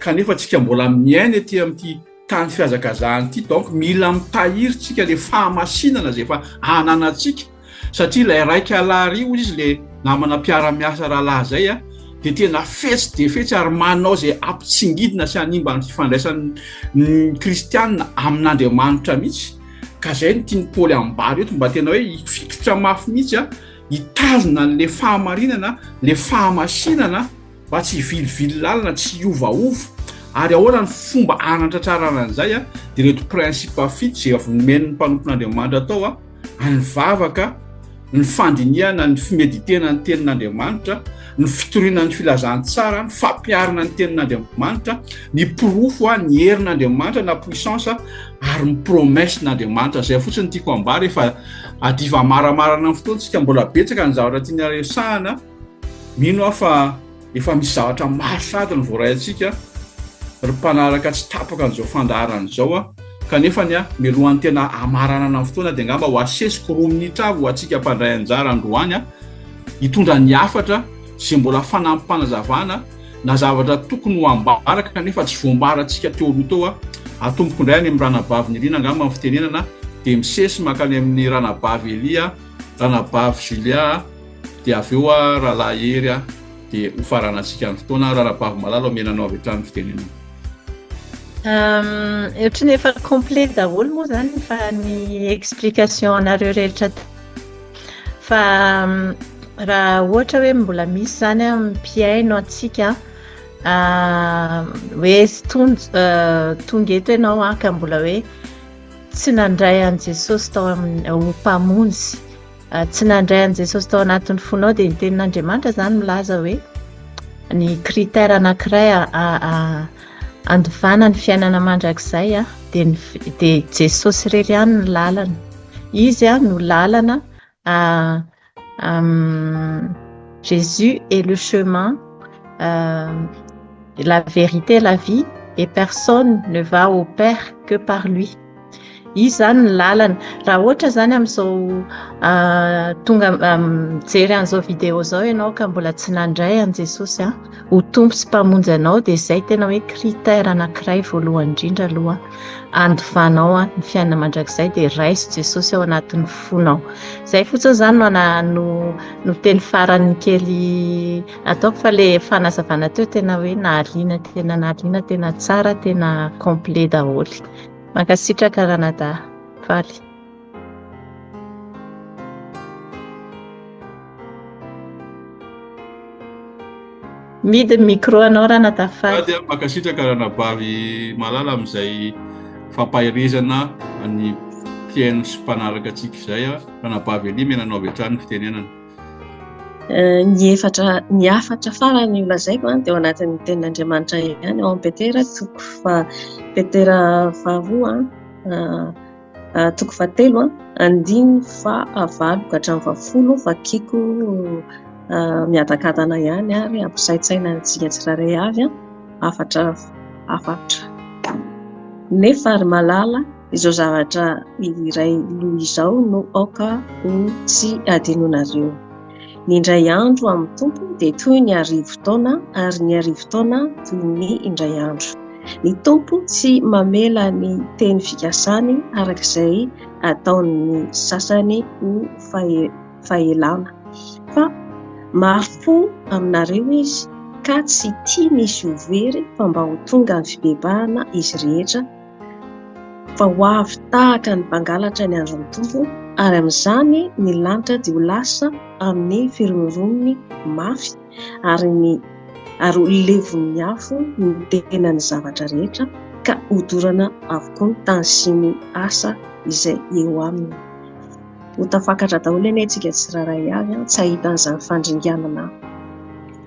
kanefa tsika mbola miaina ety amin'ity tany fihazakazahana ity, donc mila mitahiry tsika le fahamasinana izay efa ananantsika. Satria ilay raika lahy ry hozy izy le namana mpiara-miasa rahalahy zay a, dia tena fetsy dia fetsy ary manao izay hampitsingidina sy hanimba ny fifandraisan'ny kristianina amin'Andriamanitra mihitsy. Ka zay no tian'i Paoly ambara eto, mba tena hoe hifikitra mafy mihitsy a, hitazona an'le fahamarinana, le fahamasinana, mba tsy hivilivily lalana, tsy hiovaova. Ary ahoana ny fomba hanatratrarana an'izay a? Dia ireto principe fito izay avy nomen'ny mpanompon'Andriamanitra tao a, ny vavaka, ny fandinihana, ny fimeditena ny tenin'Andriamanitra, ny fitoriana ny filazantsara, ny fampiharana ny tenin'Andriamanitra, ny porofo, ny herin'Andriamanitra na puissance ary ny promesse-n'Andriamanitra. Izay fotsiny no tiako ambara, efa hadiva maramarana ny fotoantsika, mbola betsaka ny zavatra tiana resahana. Mino aho fa efa misy zavatra maro sahady ny voaray antsika ry mpanaraka tsy tapaka an'izao fandaharana izao a! Kanefa ny ahy, mialohan'ny tena hamaranana ny fotoana dia angamba ho asesiko roa minitra avy ho antsika mpandray anjara androany a, hitondra ny hafatra izay mbola fanampim-panazavana na zavatra tokony ho ambara kanefa tsy voambarantsika teo aloha teo a. Atomboko indray any amin'ny ranabavy Nirina angamba ny fitenenana dia misesy mankany amin'ny ranabavy Elia, ranabavy Julia, Dia avy eo a Rahalahy Hery a, dia ho faranantsika ny fotoana. Raharabavy malala, omena anao avy hatrany ny fitenenana. Ohatran'ny efa complet daholo moa izany fa ny explication anareo rehetra teo. Fa raha ohatra hoe mbola misy izany mpihaino antsika hoe tonga eto ianao ka mbola hoe tsy nandray an'i Jesosy tao amin'ny ho mpamonjy Tsy nandray an'i Jesosy tao anatin'ny fonao dia ny tenin'Andriamanitra izany milaza hoe ny critère anankiray andovana ny fiainana mandrakizay dia ny dia Jesosy irery ihany ny lalana. Izy no lalana Jésus est le chemin, la vérité, la vie et personne ne va au Père que par lui. Izy izany ny lalana. Raha ohatra izany amin'izao tonga mijery an'izao vidéo izao ianao ka mbola tsy nandray an'i Jesosy ho Tompo sy Mpamonjy anao dia izay tena hoe critère anankiray voalohany indrindra aloha andovanao ny fiainana mandrakizay dia raiso Jesosy ao anatin'ny fonao. Izay fotsiny izany no no no teny farany kely ataoko fa le fanazavana teo tena hoe nahaliana tena nahaliana tena tsara tena complet daholo. Mankasitraka ranadahy. Faly. Midy ny micro anao ranadahy Faly. Sady aho mankasitraka ranabavy malala amin'izay fampaherezana ny mpihaino sy mpanaraka antsika izay. Ranabavy Elia, mena anao avy hatrany ny fitenenana. Ny efatra, ny hafatra farany holazaiko dia ao anatin'ny tenin'Andriamanitra ihany, ao amin'ny Petera toko faha Petera faharoa toko fahatelo andininy fahavalo ka hatramin'ny fahafolo, vakiko miadakadana ihany ary ampisaintsaina antsika tsirairay avy hafatra hafatra. Nefa ry malala, Izao zavatra iray loha izao no aoka ho tsy hadinonareo, Ny indray andro amin'ny Tompo dia toy ny arivotaona, ary ny arivotaona toy ny indray andro. Ny Tompo tsy mamela ny teny fikasany araka izay ataon'ny sasany ho fahelana, fa mahari-po aminareo Izy, ka tsy tiany hisy ho very, fa mba ho tonga amin'ny fibebahana izy rehetra. Fa ho avy tahaka ny mpangalatra ny andron'ny Tompo, ary amin'izany ny lanitra dia ho lasa amin'ny firohoronony mafy, ary ny ary ho levon'ny afo ny tenan'ny zavatra rehetra, ka hodorana avokoa ny tany sy ny asa izay eo aminy. Ho tafakatra daholo anie tsika tsirairay avy an, tsy hahita an'izany fandringanana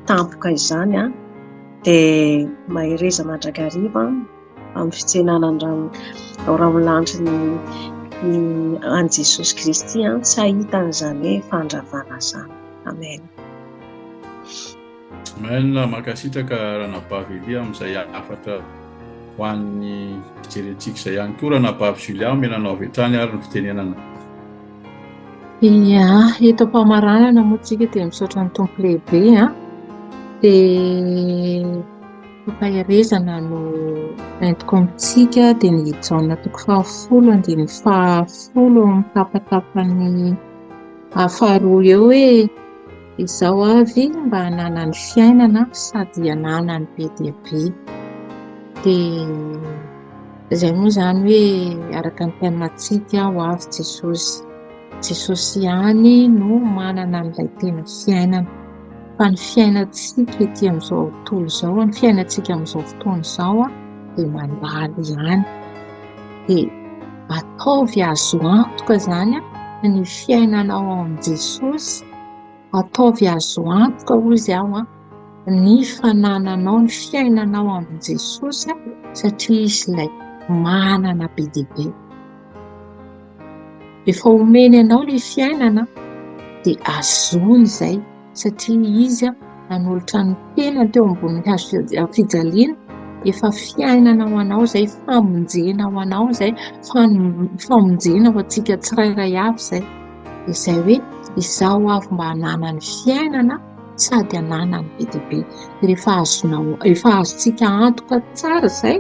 tampoka izany an. Dia mahereza mandrakariva amin'ny fitsenana ny raholanitry ny ny an'i Jesosy Kristy an, tsy hahita an'izany hoe fandravana izany. Amen. Amen, mankasitraka Ranabavy Elia amin'izay hafatra ho an'ny mpijery antsika izay ihany koa. Ranabavy Julia, omena anao avy hatrany ary ny fitenenana. Ia, eto am-pamaranana moa tsika dia misaotra ny Tompo lehibe an. Dia fampaherezana no entiko amintsika dia ny Jaona toko fahafolo andininy fahafolo amin'ny tapatapany faharoa eo hoe Izao avy mba hananany fiainana sady hananany be dia be. Dia izay moa izany hoe araka ny thème-ntsika ho avy Jesosy. Jesosy ihany no manana an'ilay tena fiainana. Fa ny fiainantsika ety amin'izao tontolo izao, ny fiainantsika amin'izao fotoana izao dia mandalo ihany. Dia ataovy azo antoka izany ny fiainanao ao amin'i Jesosy, ataovy azo antoka hozy aho ny fanananao, ny fiainanao amin'i Jesosy satria Izy ilay manana be dia be. Efa omeny anao ilay fiainana dia azony izay satria Izy nanolotra ny tenany teo ambonin'ny hazo fijaliana, efa fiainana ho anao izay, famonjena ho anao izay, famonjena ho antsika tsirairay avy izay. Izay hoe izaho avy mba hananany fiainana sady hananany be dia be. Rehefa azonao, efa azontsika antoka tsara izay,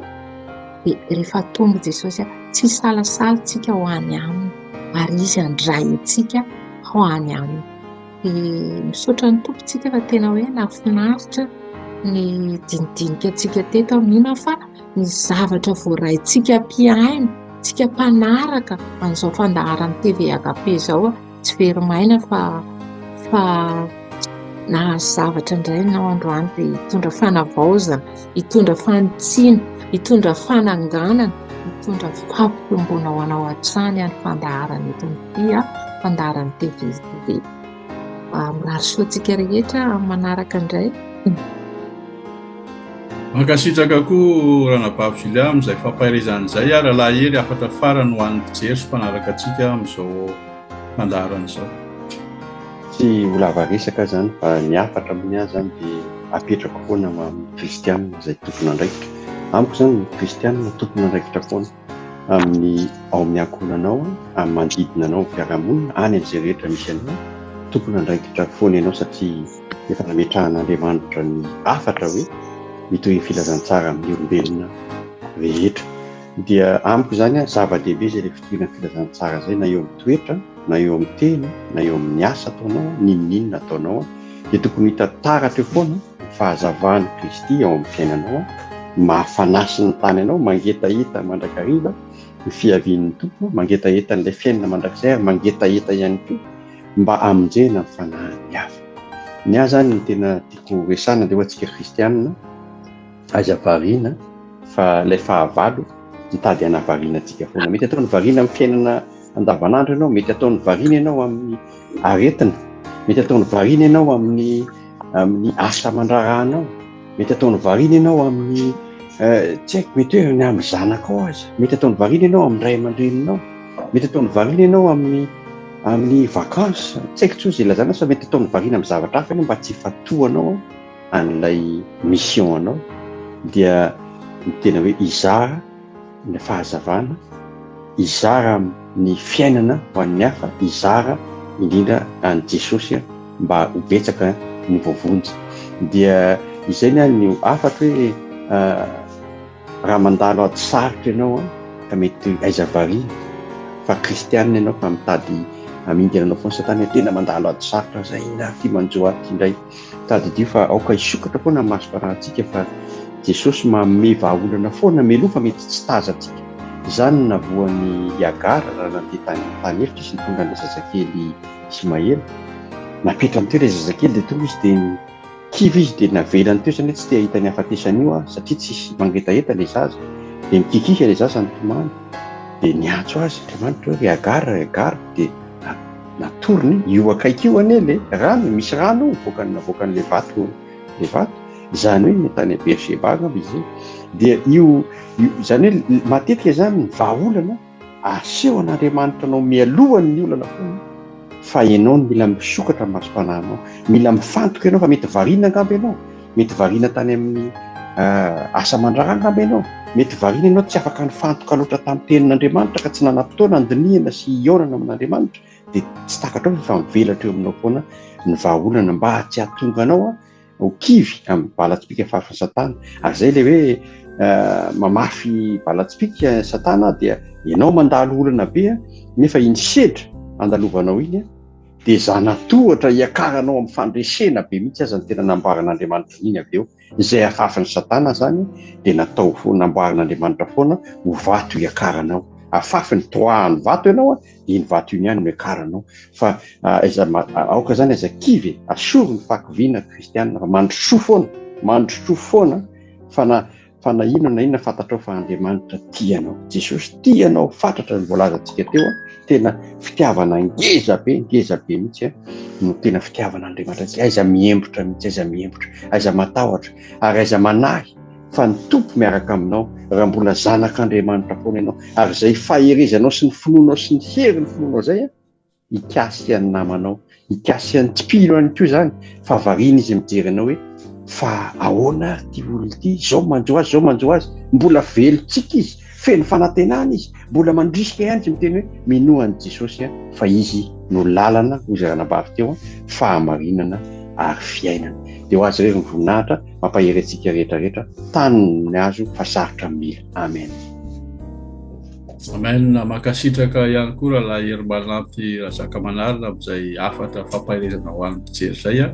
dia rehefa tonga Jesosy, tsy hisalasala isika ho any aminy ary Izy handray antsika ho any aminy. Dia misaotra ny Tompo tsika fa tena hoe nahafinaritra ny dinidinika antsika teto. Mino aho fa ny zavatra voaraintsika mpihaino, tsika mpanaraka an'izao fandaharan'ny TV Agape izao tsy very maina fa fa nahazo zavatra indray ianao androany dia hitondra fanavaozana, hitondra fanitsiana, hitondra fananganana, hitondra fampitomboana ho anao hatrany ny fandaharana eto amin'ity fandaharan'ny TV ity. Mirary soa antsika rehetra amin'ny manaraka indray. Mankasitraka koa Ranabavy Julia amin'izay fampaherezana izay ary Rahalahy Hery hafatra farany ho an'ny mpijery sy mpanaraka antsika amin'izao fandaharana izao. Tsy ho lava resaka izany fa ny hafatra moa ny ahy izany dia apetrako foana ho amin'ny kristianina izay tompon'andraikitra. Amiko izany ny kristianina tompon'andraikitra foana amin'ny ao amin'ny ankohonanao, amin'ny manodidina anao, amin'ny fiarahamonina, any amin'izay rehetra misy anao, tompon'andraikitra foana ianao satria efa nametrahan'Andriamanitra ny hafatra hoe mitohy ny filazantsara amin'ny olombelona rehetra. Dia amiko izany zava-dehibe izay ilay fitoriana ny filazantsara izay na eo amin'ny toetra, na eo amin'ny teny, na eo amin'ny asa ataonao, n'inon'inona ataonao dia tokony hita taratra eo foana ny fahazavan'i Kristy ao amin'ny fiainanao, maha-fanahy sy ny tany anao, mangetaheta mandrakariva ny fiavian'ny Tompo, mangetaheta an'ilay fiainana mandrakizay ary mangetaheta ihany koa mba hamonjena ny fanahin'ny hafa. Ny ahy izany ny tena tiako resahina dia hoe antsika kristianina aiza variana fa ilay fahavalo mitady hanavariana antsika foana. Mety ataony variana amin'ny fiainana andavanandro ianao, mety ataony variana ianao amin'ny aretina, mety ataony variana ianao amin'ny amin'ny asa aman-draharahanao, mety ataony variana ianao amin'ny eh, tsy haiko mety hoe ny amin'ny zanakao aza, mety ataony variana ianao amin'ny ray aman-dreninao, mety ataony variana ianao amin'ny Amin'ny vacances, tsy haiko intsony izay ilazana azy fa mety ataony variana amin'ny zavatra hafa ianao mba tsy hifantohanao an'ilay mission anao dia ny tena hoe hizara ny fahazavana, hizara ny fiainana ho an'ny hafa, hizara indrindra an'i Jesosy mba ho betsaka ny voavonjy. Dia izay ny ahy no hafatro hoe Raha mandalo ady sarotra ianao an, ka mety aiza variana fa kristianina ianao fa mitady hamingana anao foana satana hoe tena mandalo ady sarotra aho zay inona ary ity manjo ahy ity indray. Tadidio fa aoka hisokatra foana ny masom-panahintsika fa Jesosy manome vahaolana foana mialoha fa mety tsy tazantsika. Izany no navoan'i Hagara raha nandeha tany tany efitra izy nitondra an'ilay zazakely Ismaela. Napetrany teo ilay zazakely dia tonga izy dia Kivy izy dia navelany teo izany hoe tsy te hahita ny hafatesany io aho satria tsisy mangetaheta ilay zaza. Dia nikikika ilay zaza nitomany. Dia niantso azy Andriamanitra hoe ry Hagara, ry Hagara. Dia. Natorony, io akaiky io anie le rano, misy rano mivoaka navoakan'le vato le vato, izany hoe tany Beersheba angamba izy io. Dia io, izany hoe matetika izany ny vahaolana asehon'Andriamanitra anao mialohan'ny olana foana fa ianao no mila misokatra ny masom-panahinao, mila mifantoka ianao fa mety variana angamba ianao, mety variana tany amin'ny asa aman-draharaha angamba ianao, mety variana ianao tsy afaka nifantoka loatra tamin'ny tenin'Andriamanitra ka tsy nanam-potoana handinihana sy hihaonana amin'Andriamanitra, dia tsy takatrao fa efa mivelatra eo aminao foana ny vahaolana mba tsy hahatonga anao ho kivy amin'ny bala-tsipìka fahafin'i Satana. Ary izay ilay hoe mamafy bala-tsipìka Satana dia ianao mandalo olana be nefa iny sedra andalovanao iny dia zana-tohatra hiakaranao amin'ny fandresena be mihitsy aza ny tena namboarin'Andriamanitra an'iny avy eo. Izay afafin'i Satana izany dia natao ho namboarin'Andriamanitra foana ho vato hiakaranao. Afafiny, toahany vato ianao dia iny vato iny ihany no hiakaranao. Fa aiza aoka izany aza kivy e, asory ny fahakiviana kristianina fa mandrosoa foana, mandrosoa foana fa na fa na inona na inona fantatrao fa Andriamanitra tia anao. Jesosy tia anao fatratra ny voalazantsika teo a, tena fitiavana ngeza be, ngeza be mihitsy a, no tena fitiavan'Andriamanitra antsika. Aiza mihembotra mihitsy, aiza mihembotra, aiza matahotra ary aiza manahy fa ny Tompo miaraka aminao raha mbola zanak'Andriamanitra foana ianao ary izay faherezanao sy ny finoanao sy ny herin'ny finoanao izay a, hikasika ny namanao, hikasika ny tsy mpino ihany koa izany, fa variana izy mijery anao hoe fa ahoana ary ity olona ity, izao manjo azy, izao manjo azy, mbola velon-tsiky izy, feno fanantenana izy, mbola mandrisika ihany izy miteny hoe minoa an'i Jesosy fa izy no lalana, hoy izay ranabavy teo, fahamarinana ary fiainana. Dia ho azy irery ny voninahitra, mampahery antsika rehetra rehetra, tany ny azo fa sarotra ny mila. Amen. Amen, mankasitraka ihany koa rahalahy Herimanampy Razakamanarina amin'izay hafatra fampaherezana ho an'ny mpijery izay a.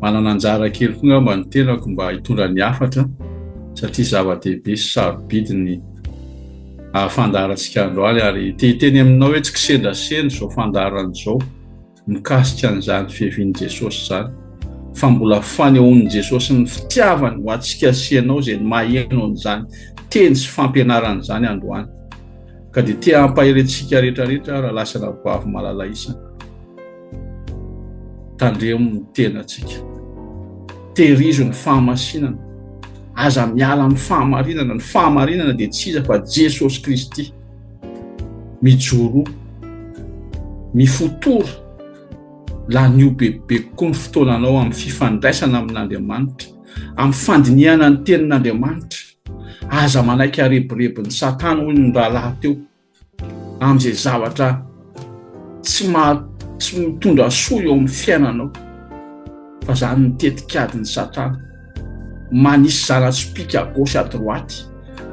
Manana anjara kely koa angamba ny tenako mba hitondra ny hafatra satria zava-dehibe sy sarobidy ny fandaharantsika androany ary te hiteny aminao hoe tsy kisendrasendra izao fandaharana izao. mikasika an'izany fiavian'i Jesosy izany, fa mbola fanehoan'i Jesosy ny fitiavany ho antsika sy ianao izay maheno an'izany teny sy fampianarana izany androany. Ka dia te hampahery antsika rehetrarehetra rahalahy sy rahavavy malala isany. Tandremo ny tenantsika. Tehirizo ny fahamasinana. Aza miala amin'ny fahamarinana. Ny fahamarinana dia tsy iza fa Jesosy Kristy. Mijoroa, mifotora, lanio bebe kokoa ny fotoananao amin'ny fifandraisana amin'Andriamanitra, amin'ny fandinihana ny tenin'Andriamanitra. Aza manaiky harebirebin'i Satana, hoy ny rahalahy teo, amin'izay zavatra tsy maha tsy mitondra soa eo amin'ny fiainanao. Fa zany ny tetikadin'i Satana. Manisy zana-tsipìka à gauche à droite,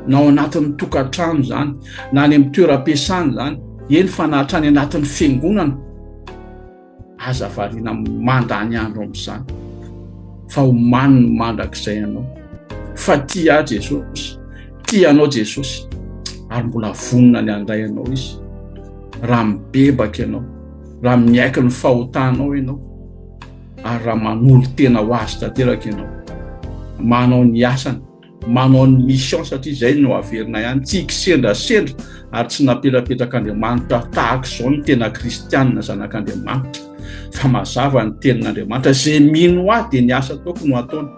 na ao anatin'ny tokantrano izany, na any amin'ny toeram-piasana izany, eny fa na hatrany anatin'ny fiangonana. Aza variana mandany andro amin'izany, fa omano ny mandrakizay anao. Fa tia ahy Jesosy, tia anao Jesosy, ary mbola vonona ny handray anao Izy, raha mibebaka ianao, raha miaiky ny fahotanao ianao. ary raha manolo-tena ho azy tanteraka ianao, manao ny asany, manao ny mission satria izay no averina ihany, tsy kisendrasendra ary tsy napetrapetrak'Andriamanitra tahaka izao ny tena kristianina zanak'Andriamanitra fa mazava ny tenin'Andriamanitra, izay mino ahy dia ny asa ataoko no ataony.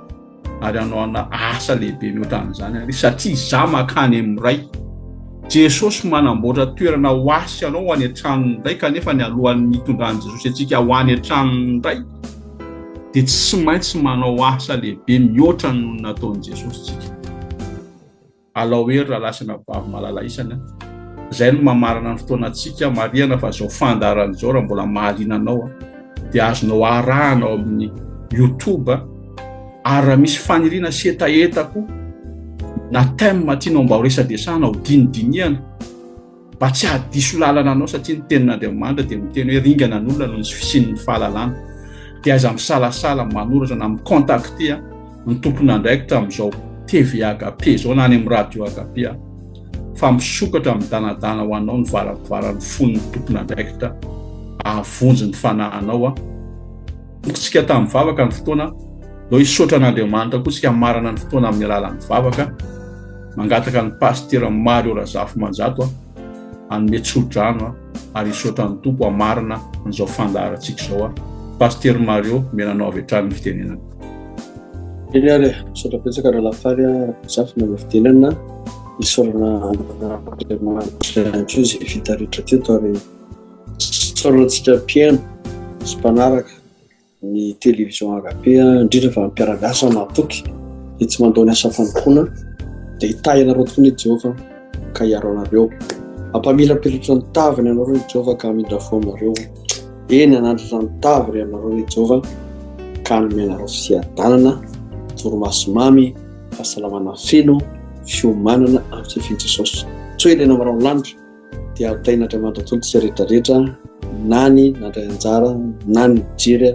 ary hanao asa lehibe mihoatra an'izany ary satria izaho mankany amin'ny Ray. Jesosy manamboatra toerana ho ahy sy anao ho any an-tranon'ny Ray kanefa ny alohan'ny hitondran'i Jesosy antsika ho any an-tranon'ny Ray dia tsy maintsy manao asa lehibe mihoatra noho ny nataon'i Jesosy tsika. Alao hery rahalahy sy anabavy malala isany a. Izay no mamarana ny fotoanantsika, marihana fa izao fandaharana izao raha mbola mahaliana anao dia azonao arahana ao amin'ny youtube ary raha misy faniriana sy hetaheta koa na thème tianao mba ho resadresahana ho dinidinihana mba tsy hahadiso lalana anao satria ny tenin'Andriamanitra dia miteny hoe ringana ny olona noho ny tsy fisian'ny fahalalana dia aza misalasala manoratra na mi-contacter ny tompon'andraikitra amin'izao TV Agape izao na any amin'ny radio Agape fa misokatra midanadana ho anao ny varavaran'ny fon'ny tompon'andraikitra ahavonjy ny fanahinao Tokintsika tamin'ny vavaka ny fotoana, ndao hisaotra an'Andriamanitra koa tsika hamarana ny fotoana amin'ny alalan'ny vavaka. Mangataka ny Pasitera Mario Razafimanjato hanome tsodrano. ary hisaotra ny Tompo hamarina an'izao fandaharantsika izao aho. Pasitera Mario, omena anao avy hatrany ny fitenenana. Eny ary e, misaotra betsaka Rahalahy Faly a, Rakotozafi nanao fitenenana, isaorana an'Andriamanitra ihany koa izay vita rehetra teto ary isaorana antsika mpihaino sy mpanaraka ny télévision Agape, indrindra fa ny mpiara-miasa mahatoky izay tsy mandao ny asa fanompoana, dia hitahy anareo tokoa anie Jehovah ka hiaro anareo. Hampamirapiratra ny tavany anareo i Jehovah ka hamindra fo aminareo. Eny, hanandratra ny tavany aminareo i Jehovah ka hanome anareo fiadanana, torimaso mamy, fahasalamana feno, fiomanana amin'ny fiavian'i Jesosy. Tsy hoe ilay namarao ny lanitra. dia tahin'Andriamanitra daholo tsika rehetra rehetra na ny nandray anjara na ny nijery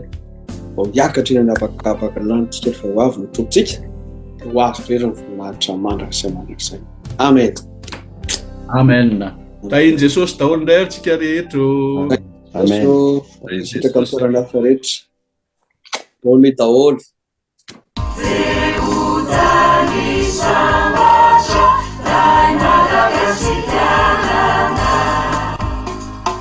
vao hiakatra eny amin'ny habakabaka lanitra tsika fa ho avy ny tompontsika dia ho azy irery ny voninahitra mandrakizay mandrakizay. Amen. Amen. Tahin'i Jesosy daholo indray ary tsika rehetra. Amen. Tahin'i Jesosy. Rehetra. Bonne nuit daholo.